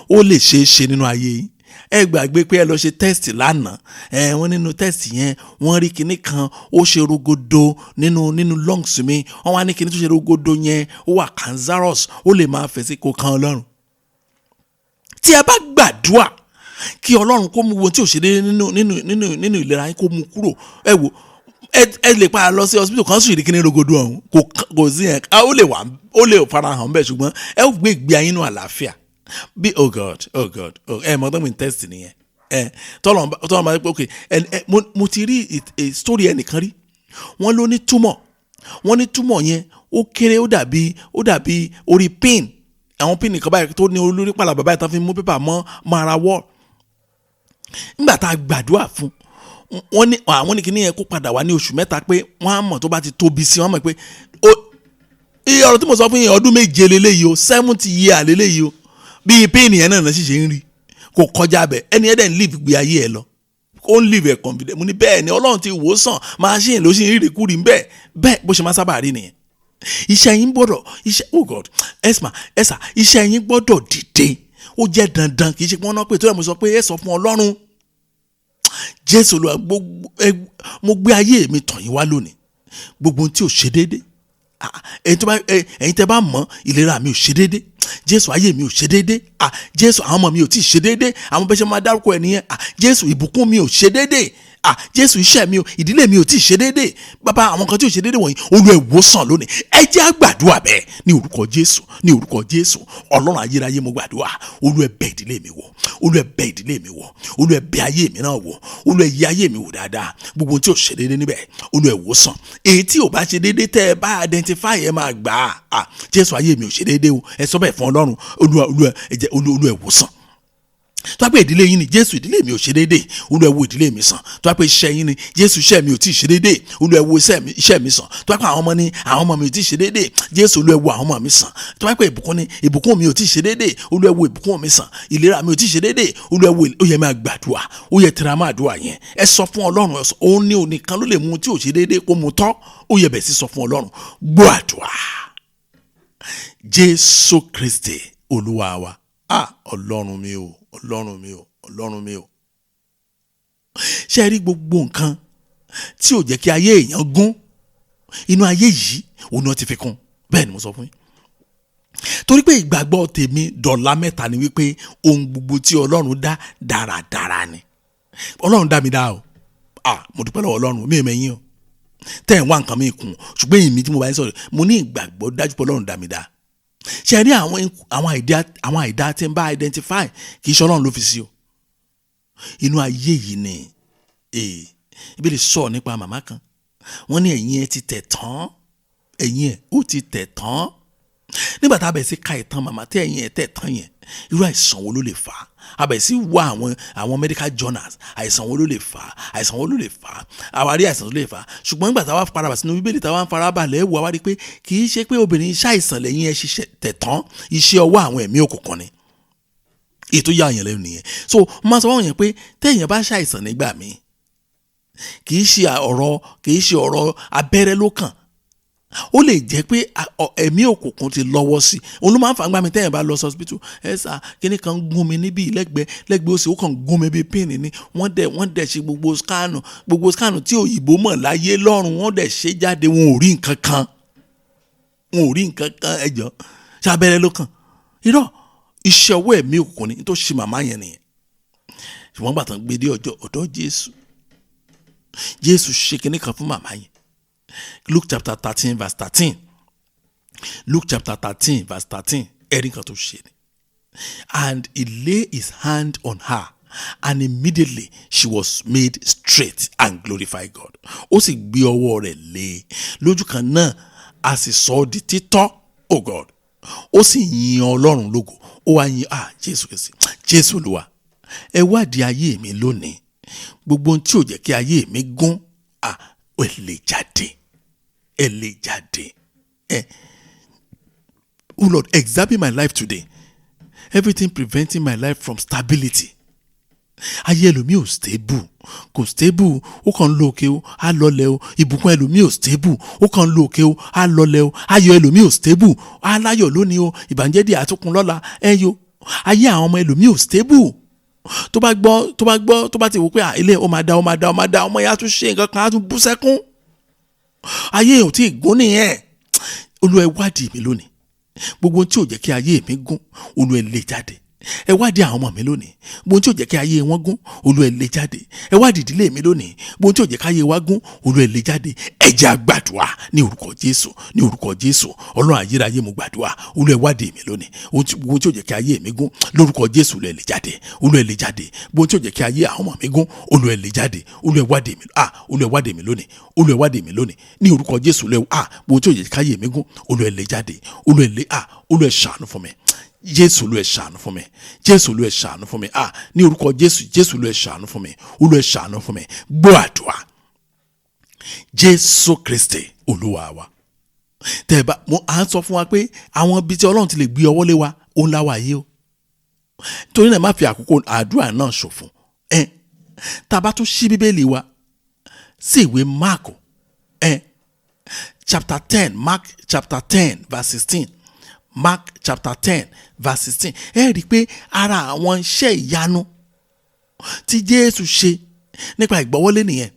Ó lè ṣeé ṣe nínú ayé yín. Ẹ gbàgbé pé ẹ lọ ṣe test lánàá, ẹ wọ́n nínú test yẹn, wọ́n rí kinní kan ó ṣe rogodo nínú lungs mi. Wọ́n wá ní kinní tó ṣe rogodo yẹn, ó wà cancerous, ó lè máa fẹ̀ sí. Kò kan Ọlọ́run. Tí ẹ bá gbàdúrà kí Ọlọ́run kó mú wo tí ò ṣe déédéé nínú ìlera yín, kó mú kúrò, ẹ wò, ẹ lè padà lọ sí hospital kan sùn, ìdíkíní rogodo ọ̀hún kò sí yẹn. Ó lè wà, ó lè farahàn bẹ́ẹ̀, ṣùgbọ́n ẹ ó gbé ìgbé ayé nínú àlàáfíà bí. Oh God, oh God, oh. Ẹ mọ̀ tó ń test nìyẹn. Ẹ tọ́lọ̀ máa ń pẹ́. Ok, ẹ mo ti rí story ẹnìkan rí. Wọ́n ló ní tumor. Wọ́n ní tumor yẹn, ó kéré, ó dàbí orí pin, àwọn pin nìkan báyìí tó ní olórí pàlàbà báyìí tó fi mú pépà mọ́ ara wall. Nígbà tá a gbàdúrà fún, wọ́n ní àwọn ní kíní yẹn kó padà wá ní oṣù 3, pé wọ́n á mọ̀ tó bá ti tóbi sí. Wọ́n mọ̀ pé iye ọ̀rọ̀ tí mo sọ fún yín, ọdún 7 lélẹ́yìí o, 70 year lélẹ́yìí o. Bíi pin yẹn náà sì ṣe ń rí, kò kọjá bẹ̀. Ẹni ẹ̀ dẹ̀ ń live gbé ayé ẹ lọ, ó ń live ẹ̀ confident. Mo ní bẹ́ẹ̀ ni, Ọlọ́run ti wò ó sàn. Machine ló sì ń rí kúrì bẹ́ẹ̀ bẹ́ẹ̀. Bó ṣe máa sábà rí nìyẹn. Iṣẹ́ yín gbọ́dọ̀ iṣẹ́. Oh God, ẹ̀sà, ẹ̀sà, iṣẹ́ yín gbọ́dọ̀ dìde. Ó jẹ́ dandan, kì í ṣe pé wọ́n náà pé tó yẹ. Mo sọ pé ẹ sọ fún Ọlọ́run. Jésù Olúwa, gbogbo ẹ, mo gbé ayé mi tọ̀ yín wá lónìí. Gbogbo ohun tí ò ṣe déédé, ẹ̀yin tẹ́ bá mọ̀, ìlera mi ò ṣe déédé, Jésù, ayé mi ò ṣe déédé, Jésù, àwọn ọmọ mi ò tí ì ṣe déédé, àwọn bẹ́ẹ̀ ṣe máa dárúkọ ẹ̀ nìyẹn. Jésù, ìbùkún mi ò ṣe déédé. Ah, Jésù, iṣẹ́ mi o, ìdílé mi ò tí ì ṣe déédéé. Bàbá, àwọn kan tí ò ṣe déédéé wọ̀nyí, Olúwa wò sàn lónìí. Ẹ jẹ́ á gbàdúrà bẹ́ẹ̀ ní orúkọ Jésù, ní orúkọ Jésù. Ọlọ́run ayérayé, mo gbàdúrà, Olúwa bẹ̀ ìdílé mi wò, Olúwa bẹ̀ ìdílé mi wò, Olúwa bẹ̀ ayé mi náà wò, Olúwa yí ayé mi wò dáadáa. Gbogbo tí ò ṣe déédéé níbẹ̀, Olúwa wò sàn. Èyí tí ò bá ṣe déédéé, tẹ́ ẹ bá identify, ẹ máa gbà á. Jésù, ayé mi ò ṣe déédéé o, ẹ sọ bẹ́ẹ̀ fún Ọlọ́run. Olúwa, Olúwa, ẹ jẹ́ Olúwa wò sàn. Tó bá pé ìdílé yín ni, Jésù, ìdílé mi ò ṣe déédéé, Olúwa wo ìdílé mi sàn. Tó bá pé iṣẹ́ yín ni, Jésù, iṣẹ́ mi ò tí ì ṣe déédéé, Olúwa wo iṣẹ́ mi sàn. Tó bá pé àwọn ọmọ ni, àwọn ọmọ mi ò tí ì ṣe déédéé, Jésù, Olúwa wo àwọn ọmọ mi sàn. Tó bá pé ìbùkún ni, ìbùkún mi ò tí ì ṣe déédéé, Olúwa wo ìbùkún mi sàn. Ìlera mi ò tí ì ṣe déédéé, Olúwa wo. Ó yẹ máa gbàdúrà, ó yẹ tẹra máa dúà yẹn. Ẹ sọ fún Ọlọ́run, òun ní onìkan ló lè mú tí ò ṣe déédéé kó mu tọ́. Ó yẹ bẹ̀ sí sọ fún Ọlọ́run. Gbọ́ àdúrà, Jésù Kristi Olúwa wa. Ah, Ọlọ́run mi o, Ọlọ́run mi o, Ọlọ́run mi o. Ṣé ẹ rí gbogbo nǹkan tí ò jẹ́ kí ayé èèyàn gún inú ayé yìí, òun náà ti fi kún. Bẹ́ẹ̀ ni mo sọ fún yín, torí pé ìgbàgbọ́ tèmi dọ̀là mẹ́ta ni wípé ohun gbogbo tí Ọlọ́run dá dáradára ni. Ọlọ́run dá mi dá o. Ah, mo dúpẹ́ lọ́wọ́ Ọlọ́run. Mi ò mẹ́yìn o tẹ́ ẹ̀ ń wá nǹkan mi kùn, ṣùgbọ́n èmi tí mo bá ń sọ̀rọ̀, mo ní ìgbàgbọ́ dájú pé Ọlọ́run dá mi dá. Ṣe rí àwọn àìdá tí ń bá identify, kì í ṣe Ọlọ́run ló fi sí o. Inú ayé yìí ni. Ibi lè sọ nípa màmá kan, wọ́n ní ẹ̀yìn ẹ̀ ti tẹ̀ tán, ẹ̀yìn ẹ̀ ó ti tẹ̀ tán. Nígbà tá a bẹ̀ sí ka ìtàn màmá tí ẹ̀yìn ẹ̀ tẹ̀ tán yẹn, irú àìsàn wo ló lè fà á? A bẹ̀ sí wá àwọn medical journals, àìsàn wo ló lè fà á, àìsàn wo ló lè fà á? Àwa rí àìsàn tó lè fà á, ṣùgbọ́n nígbà táwa padà wá sínú Bíbélì, táwa ń farabalẹ̀ wò, àwa rí pé kì í ṣe pé obìnrin ṣàìsàn lẹ́yìn ẹ̀ ṣiṣẹ́ tẹ̀ tán, iṣẹ́ ọwọ́ àwọn ẹ̀mí òkùnkùn ni. Èyí tó yà yẹn lẹ́nu nìyẹn. So mo máa sọ fún yẹn pé téèyàn bá ṣàìsàn nígbà míì, kì í ṣe ọ̀rọ̀ abẹ́rẹ́ ló kàn. Ó lè jẹ́ pé ẹ̀mí òkùnkùn ti lọ́wọ́ sí i. Òun ló máa ń fà gbà mí. Tẹ́yìn bá lọ sí hospital, ẹ sà, kíní kan gún mi níbí lẹ́gbẹ̀ẹ́ òsì, ó kàn gún mi bíi pin ni. Wọ́n dẹ̀ ṣe gbogbo scan, gbogbo scan tí òyìnbó mọ̀ láyé lọ́rùn, wọ́n dẹ̀ ṣe jáde, wọn ò rí nǹkan kan, wọn ò rí nǹkan kan. Ẹjọ́, ṣé abẹ́rẹ́ ló kàn? Irọ́, iṣẹ́ ọwọ́ ẹ̀mí òkùnkùn ni tó ṣe màmá yẹn nìyẹn. Ṣùgbọ́n gbàtàn gbé dé ọjọ́ ọ̀dọ̀ Jésù, Jésù ṣe kíní kan fún màmá yẹn. Luke chapter 13 verse 13, Luke chapter 13 verse 13, ẹ̀rí kan tó ṣe ni. "And he lay his hand on her, and immediately she was made straight and glorified God." Ó sì gbé ọwọ́ rẹ̀ lé e lójú kan náà, a sì sọ ọ́ di títọ́, oh God, ó sì yin Ọlọ́run lógo. Ó wá yin, ah, Jésù Kristi, Jésù Olúwa. Ẹ wádìí ayé mi lónìí. Gbogbo ohun tí ò jẹ́ kí ayé mi gún, ah, ẹ lè jáde, ẹ lè jáde ẹ. Oh Lord, examine my life today, everything preventing my life from stability. Ayé ẹlòmíì ò stable, kò stable, ó kàn ń lo òkè o, á lọlẹ̀ o. Ìbùkún ẹlòmíì ò stable, ó kàn ń lo òkè o, á lọlẹ̀ o. Ayọ̀ ẹlòmíì ò stable, á láyọ̀ lónìí o, ìbànújẹ́ díẹ̀ àtúnkùn lọ́la. Ẹ yo, ayé àwọn ọmọ ẹlòmíì ò stable. Tó bá gbọ́, tó bá ti wò pé ilé ó máa da, ó máa da, ó máa da, ọmọ yẹn á tún ṣe nǹkan kan, á tún bú sẹ́kún. Ayé ò tí ì gún nìyẹn. Olúwa, ẹ wádìí mi lónìí. Gbogbo ohun tí ò jẹ́ kí ayé mi gún, Olúwa, ẹ lé jáde. Ẹ wádìí àwọn ọmọ mi lónìí. Gbogbo ohun tí ò jẹ́ kí ayé wọn gún, Olúwa, ẹ lé jáde. Ẹ wádìí ìdílé mi lónìí. Gbogbo ohun tí ò jẹ́ kí ayé wa gún, Olúwa, ẹ lé jáde. Ẹ jẹ́ á gbàdúrà ní orúkọ Jésù, ní orúkọ Jésù. Ọlọ́run ayérayé, mo gbàdúrà, Olúwa, ẹ wádìí mi lónìí. Gbogbo ohun tí ò jẹ́ kí ayé mi gún, lórúkọ Jésù, Olúwa, ẹ lé jáde, Olúwa, ẹ lé jáde. Gbogbo ohun tí ò jẹ́ kí ayé àwọn ọmọ mi gún, Olúwa, ẹ lé jáde. Olúwa, ẹ wádìí mi. Ah, Olúwa, ẹ wádìí mi lónìí. Olúwa, ẹ wádìí mi lónìí ní orúkọ Jésù. Olúwa, ah, gbogbo ohun tí ò jẹ́ kí ayé mi gún, Olúwa, ẹ lé jáde. Olúwa, ẹ lé, ah, Olúwa, ẹ ṣàánú fún mi. Jésù, Olúwa, ẹ ṣàánú fún mi. Jésù, Olúwa, ẹ ṣàánú fún mi. Ah, ní orúkọ Jésù. Jésù, Olúwa, ẹ ṣàánú fún mi. Olúwa, ẹ ṣàánú fún mi. Gbọ́ àdúrà, Jésù Kristi Olúwa wa. Tẹ́ẹ̀bá mo à ń sọ fún wa pé àwọn ibi tí Ọlọ́run ti lè gbé ọwọ́ lé wa, òun la wà yìí o. Torí náà, má fi àkókò àdúrà náà ṣòfò. Ẹ tá a bá tún ṣí Bíbélì wa sí ìwé Mark, ẹ chapter 10, Mark chapter 10 verse 16, Mark chapter 10 verse 16, ẹ rí i pé ara àwọn iṣẹ́ ìyanu tí Jésù ṣe nípa ìgbọ́wọ́lé nìyẹn.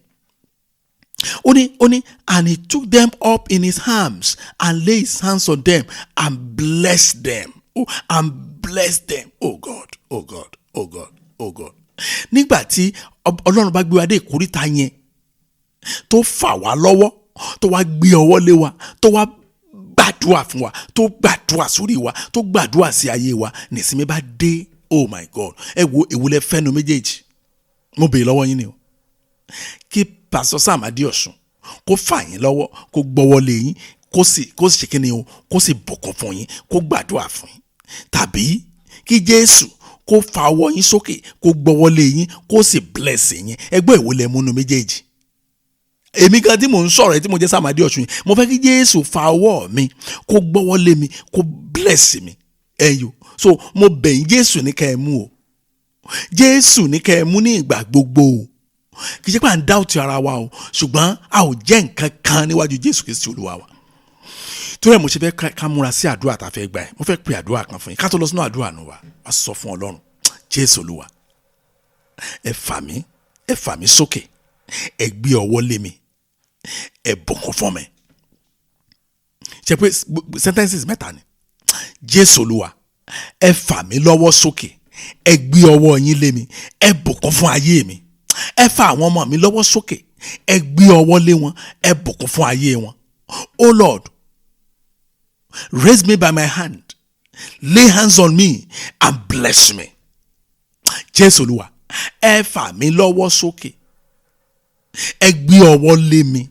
Ó ní, "And he took them up in his arms and laid his hands on them and blessed them." Oh, and blessed them. Oh God, oh God, oh God, oh God. Nígbà tí Ọlọ́run bá gbé wa dé ìkóríta yẹn, tó fà wá lọ́wọ́, tó wá gbé ọwọ́ lé wa, tó wá gbàdúrà fún wa, tó gbàdúrà sórí wa, tó gbàdúrà sí ayé wa, nìsinmi bá dé. Oh my God! Ẹ wo, èwo lẹ fẹ́nu méjèèjì? Mo béèrè lọ́wọ́ yín ni o. Kí Pastor Sam Adéọ̀sùn kó fà yín lọ́wọ́, kó gbọ́wọ́ lé yín, kó sì ṣe kíni o, kó sì bùkún fún yín, kó gbàdúrà fún yín, tàbí kí Jésù kó fa ọwọ́ yín sókè, kó gbọ́wọ́ lé yín, kó sì bless yín? Ẹgbẹ́ ìwò lẹ múnú méjèèjì? Èmi gan tí mò ń sọ̀rọ̀ yìí, tí mo jẹ́ Sam Adéọ̀sùn yìí, mo fẹ́ kí Jésù fa ọwọ́ mi, kó gbọ́wọ́ lé mi, kó bless mi. Ẹ̀yọ́ so mo bẹ̀ yín, Jésù ní ká ẹ mú o. Jésù ní ká ẹ mú ní ìgbà gbogbo o. Kì í ṣe pé à ń doubt ara wa o, ṣùgbọ́n a ò jẹ́ nǹkan kan níwájú Jésù Kristi Olúwa wa. Torí ẹ̀ mo ṣe fẹ́ ká múra sí àdúrà tá a fẹ́ gbà ẹ̀. Mo fẹ́ pe àdúrà kan fún yín. Ká tó lọ sínú àdúrà nù wa, wá sọ fún Ọlọ́run: Jésù Olúwa, ẹ fà mí, ẹ fà mí sókè, ẹ gbé ọwọ́ lé mi, ẹ bùkún fún mi. Ṣe pé sentences mẹ́ta ni. Jésù Olúwa, ẹ fà mí lọ́wọ́ sókè, ẹ gbé ọwọ́ yín lé mi, ẹ bùkún fún ayé mi. Ẹ fà àwọn ọmọ mi lọ́wọ́ sókè, ẹ gbé ọwọ́ lé wọn, ẹ bùkún fún ayé wọn. Oh Lord, raise me by my hand, lay hands on me and bless me. Jésù Olúwa, ẹ fà mí lọ́wọ́ sókè, ẹ gbé ọwọ́ lé mi,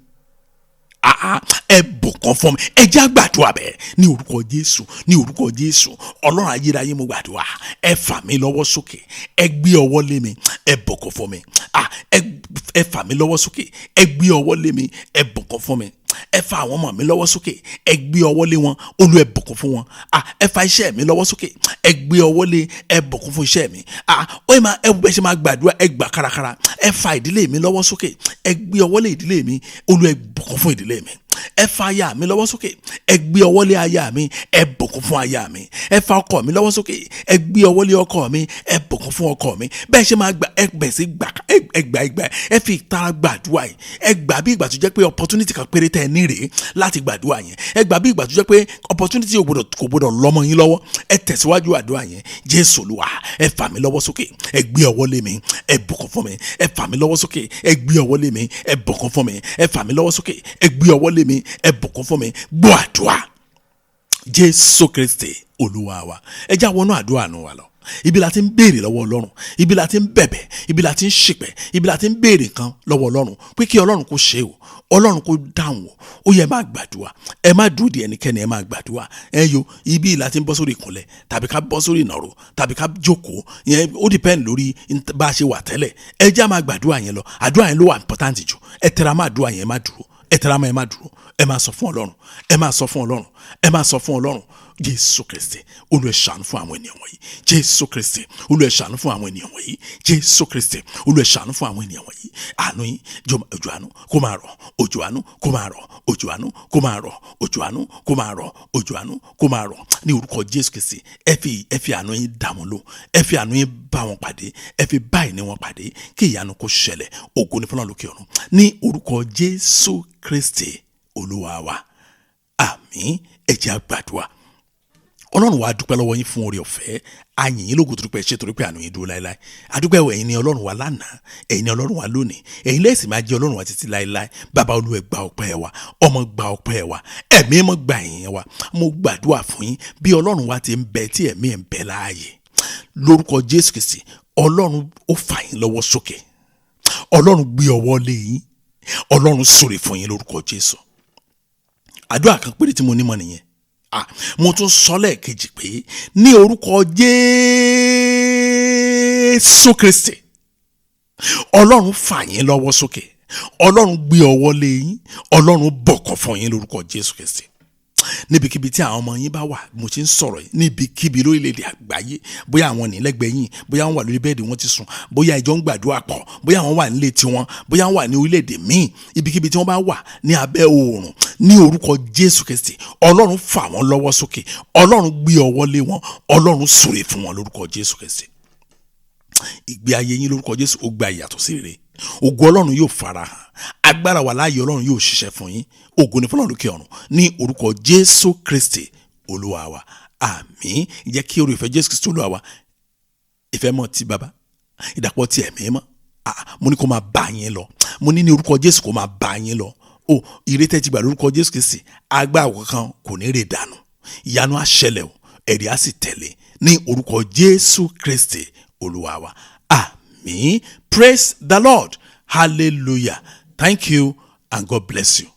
ẹ bùkún fún mi. Ẹ jẹ́ á gbàdúrà bẹ́ẹ̀ ní orúkọ Jésù. Ní orúkọ Jésù, Ọlọ́run ayérayé, mo gbàdúrà, ẹ fà mí lọ́wọ́ sókè, ẹ gbé ọwọ́ lé mi, ẹ bùkún fún mi. Ẹ fà mí lọ́wọ́ sókè, ẹ gbé ọwọ́ lé mi, ẹ bùkún fún mi. Ẹ fà àwọn ọmọ mi lọ́wọ́ sókè, ẹ gbé ọwọ́ lé wọn, Olú, ẹ bùkún fún wọn. Ẹ fà iṣẹ́ mi lọ́wọ́ sókè, ẹ gbé ọwọ́ lé, ẹ bùkún fún iṣẹ́ mi. Ó yẹ máa ẹ bẹ ṣe máa gbàdúrà, ẹ gbà kárakára. Ẹ fà ìdílé mi lọ́wọ́ sókè, ẹ gbé ọwọ́ lé ìdílé mi, Olú, ẹ bùkún fún ìdílé mi. Ẹ fà aya mi lọ́wọ́ sókè, ẹ gbé ọwọ́ lé aya mi, ẹ bùkún fún aya mi. Ẹ fà ọkọ mi lọ́wọ́ sókè, ẹ gbé ọwọ́ lé ọkọ mi, ẹ bùkún fún ọkọ mi. Bẹ́ẹ̀ ṣe máa gbà, ẹ bẹ̀ sí gbà, ẹ gbà, ẹ gbà. Ẹ fi ìtara gbàdúrà yìí. Ẹ gbà bí ìgbà tó jẹ́ pé opportunity kan péré tẹ́ ẹ ní rèé láti gbàdúrà yẹn. Ẹ gbà bí ìgbà tó jẹ́ pé opportunity kò gbọdọ̀ lọ́mọ yín lọ́wọ́. Ẹ tẹ̀síwájú àdúrà yẹn. Jésù Olúwa, ẹ fà mí lọ́wọ́ sókè, ẹ gbé ọwọ́ lé mi, ẹ bùkún fún mi. Ẹ fà mí lọ́wọ́ sókè, ẹ gbé ọwọ́ lé mi, ẹ bùkún fún mi. Ẹ fà mí lọ́wọ́ sókè, ẹ gbé ọwọ́ lé mi, ẹ bùkún fún mi. Gbọ́ àdúrà, Jésù Kristi Olúwa wa. Ẹ já wọnú àdúrà nù wa lọ. Ibi la ti ń béèrè lọ́wọ́ Ọlọ́run, ibi la ti ń bẹ̀bẹ̀, ibi la ti ń ṣìpẹ̀, ibi la ti ń béèrè nǹkan lọ́wọ́ Ọlọ́run pé kí Ọlọ́run kó ṣe o, Ọlọ́run kó dáhùn o. Ó yẹ, ẹ máa gbàdúrà. Ẹ má dúró di ẹnikẹ́ni, ẹ máa gbàdúrà. Ẹ yo, ibi la ti ń bọ́ sórí ìkúnlẹ̀, tàbí ká bọ́ sórí ìnàró, tàbí ká jókòó yẹn. Ó depend lórí bá a ṣe wà tẹ́lẹ̀. Ẹ já máa gbàdúrà yẹn lọ. Àdúrà yẹn ló wà important jù. Ẹ tẹra máa àdúrà yẹn, ẹ má dúró. Ẹ tẹra máa, ẹ má dúró. Ẹ máa sọ fún Ọlọ́run, ẹ máa sọ fún Ọlọ́run, ẹ máa sọ fún Ọlọ́run: Jésù Kristi, Olúwa, ẹ ṣàánú fún àwọn ènìyàn wọ̀nyí. Jésù Kristi, Olúwa, ẹ ṣàánú fún àwọn ènìyàn wọ̀nyí. Jésù Kristi, Olúwa, ẹ ṣàánú fún àwọn ènìyàn wọ̀nyí. Àánú yín, òjò àánú kó máa rọ̀, òjò àánú kó máa rọ̀, òjò àánú kó máa rọ̀, òjò àánú kó máa rọ̀, òjò àánú kó máa rọ̀ ní orúkọ Jésù Kristi. Ẹ fi àánú yín dá wọn lò, ẹ fi àánú yín bá wọn pàdé, ẹ fi báyìí ní wọn pàdé, kí ìyanu kó ṣẹlẹ̀. Ògo ní fọlọ́run lókè ọ̀run. Ní orúkọ Jésù Kristi Olúwa wa, àmín. Ẹ jẹ́ á gbàdúrà. Ọlọ́run wa, dúpẹ́ lọ́wọ́ yín fún oore ọ̀fẹ́. A yìn yín lógo torí pé ẹ ṣe, torí pé àánú yín dúró láéláé. Adúpẹ́ o. Ẹ̀yin ni Ọlọ́run wa lánàá, ẹ̀yin ni Ọlọ́run wa lónìí, ẹ̀yin lẹ́sìn máa jẹ́ Ọlọ́run wa títí láéláé. Bàbá, Olúwa, gba ọpẹ́ wa. Ọmọ, gba ọpẹ́ wa. Ẹ̀mí mọ́, gba ìyìn wa. Mo gbàdúrà fún yín, bí Ọlọ́run wa ti ń bẹ tí ẹ̀mí ẹ̀ ń bẹ láàyè, lórúkọ Jésù Kristi, Ọlọ́run ó fà yín lọ́wọ́ sókè, Ọlọ́run gbé ọwọ́ lé yín, Ọlọ́run súre fún yín lórúkọ Jésù. Àdúrà kan péré tí mo ní mọ́ nìyẹn. Mo tún sọ lẹ́ẹ̀kejì pé ní orúkọ Jésù Kristi, Ọlọ́run fà yín lọ́wọ́ sókè, Ọlọ́run gbé ọwọ́ lé yín, Ọlọ́run bọ̀kọ̀ fún yín lórúkọ Jésù Kristi. Níbikíbi tí àwọn ọmọ yín bá wà, mo ti ń sọ̀rọ̀ yìí, níbikíbi lórílẹ̀‐èdè àgbáyé, bóyá àwọn ní lẹ́gbẹ̀ẹ́ yín, bóyá wọ́n wà lórí bẹ́ẹ̀dì wọ́n ti sùn, bóyá ìjọ ń gbàdúrà pọ̀, bóyá wọ́n wà nílé tiwọn, bóyá wọ́n wà ní orílẹ̀‐èdè míì, ibikíbi tí wọ́n bá wà ní abẹ́ oòrùn, ní orúkọ Jésù Kristi, Ọlọ́run fà wọ́n lọ́wọ́ sókè, Ọlọ́run gbé ọwọ́ lé wọn, Ọlọ́run súre fún wọn lórúkọ Jésù Kristi. Ìgbé ayé yín lórúkọ Jésù, ó gba ìyàtọ̀ sí rere. Ògo Ọlọ́run yóò farahàn, agbára wà láàyè Ọlọ́run yóò ṣiṣẹ́ fún yín. Ògo ní fọlọ́run lókè ọ̀run. Ní orúkọ Jésù Kristi Olúwa wa, àmín. Jẹ́ kí oore ìfẹ́ Jésù Kristi Olúwa wa, ìfẹ́ mọ́ ti Bàbá Ìdàpọ̀ ti ẹ̀mí mọ́, mo ní kó máa bá yín lọ. Mo ní ní orúkọ Jésù, kó máa bá yín lọ o. Ìrètí ti gbà lórúkọ Jésù Kristi, agbára kankan kò ní rè dànù. Ìyanu á ṣẹlẹ̀ o, ẹ̀rí á sì tẹ̀lé ní orúkọ Jésù Kristi Olúwa wa. Àmín. Praise the Lord. Hallelujah. Thank you and God bless you.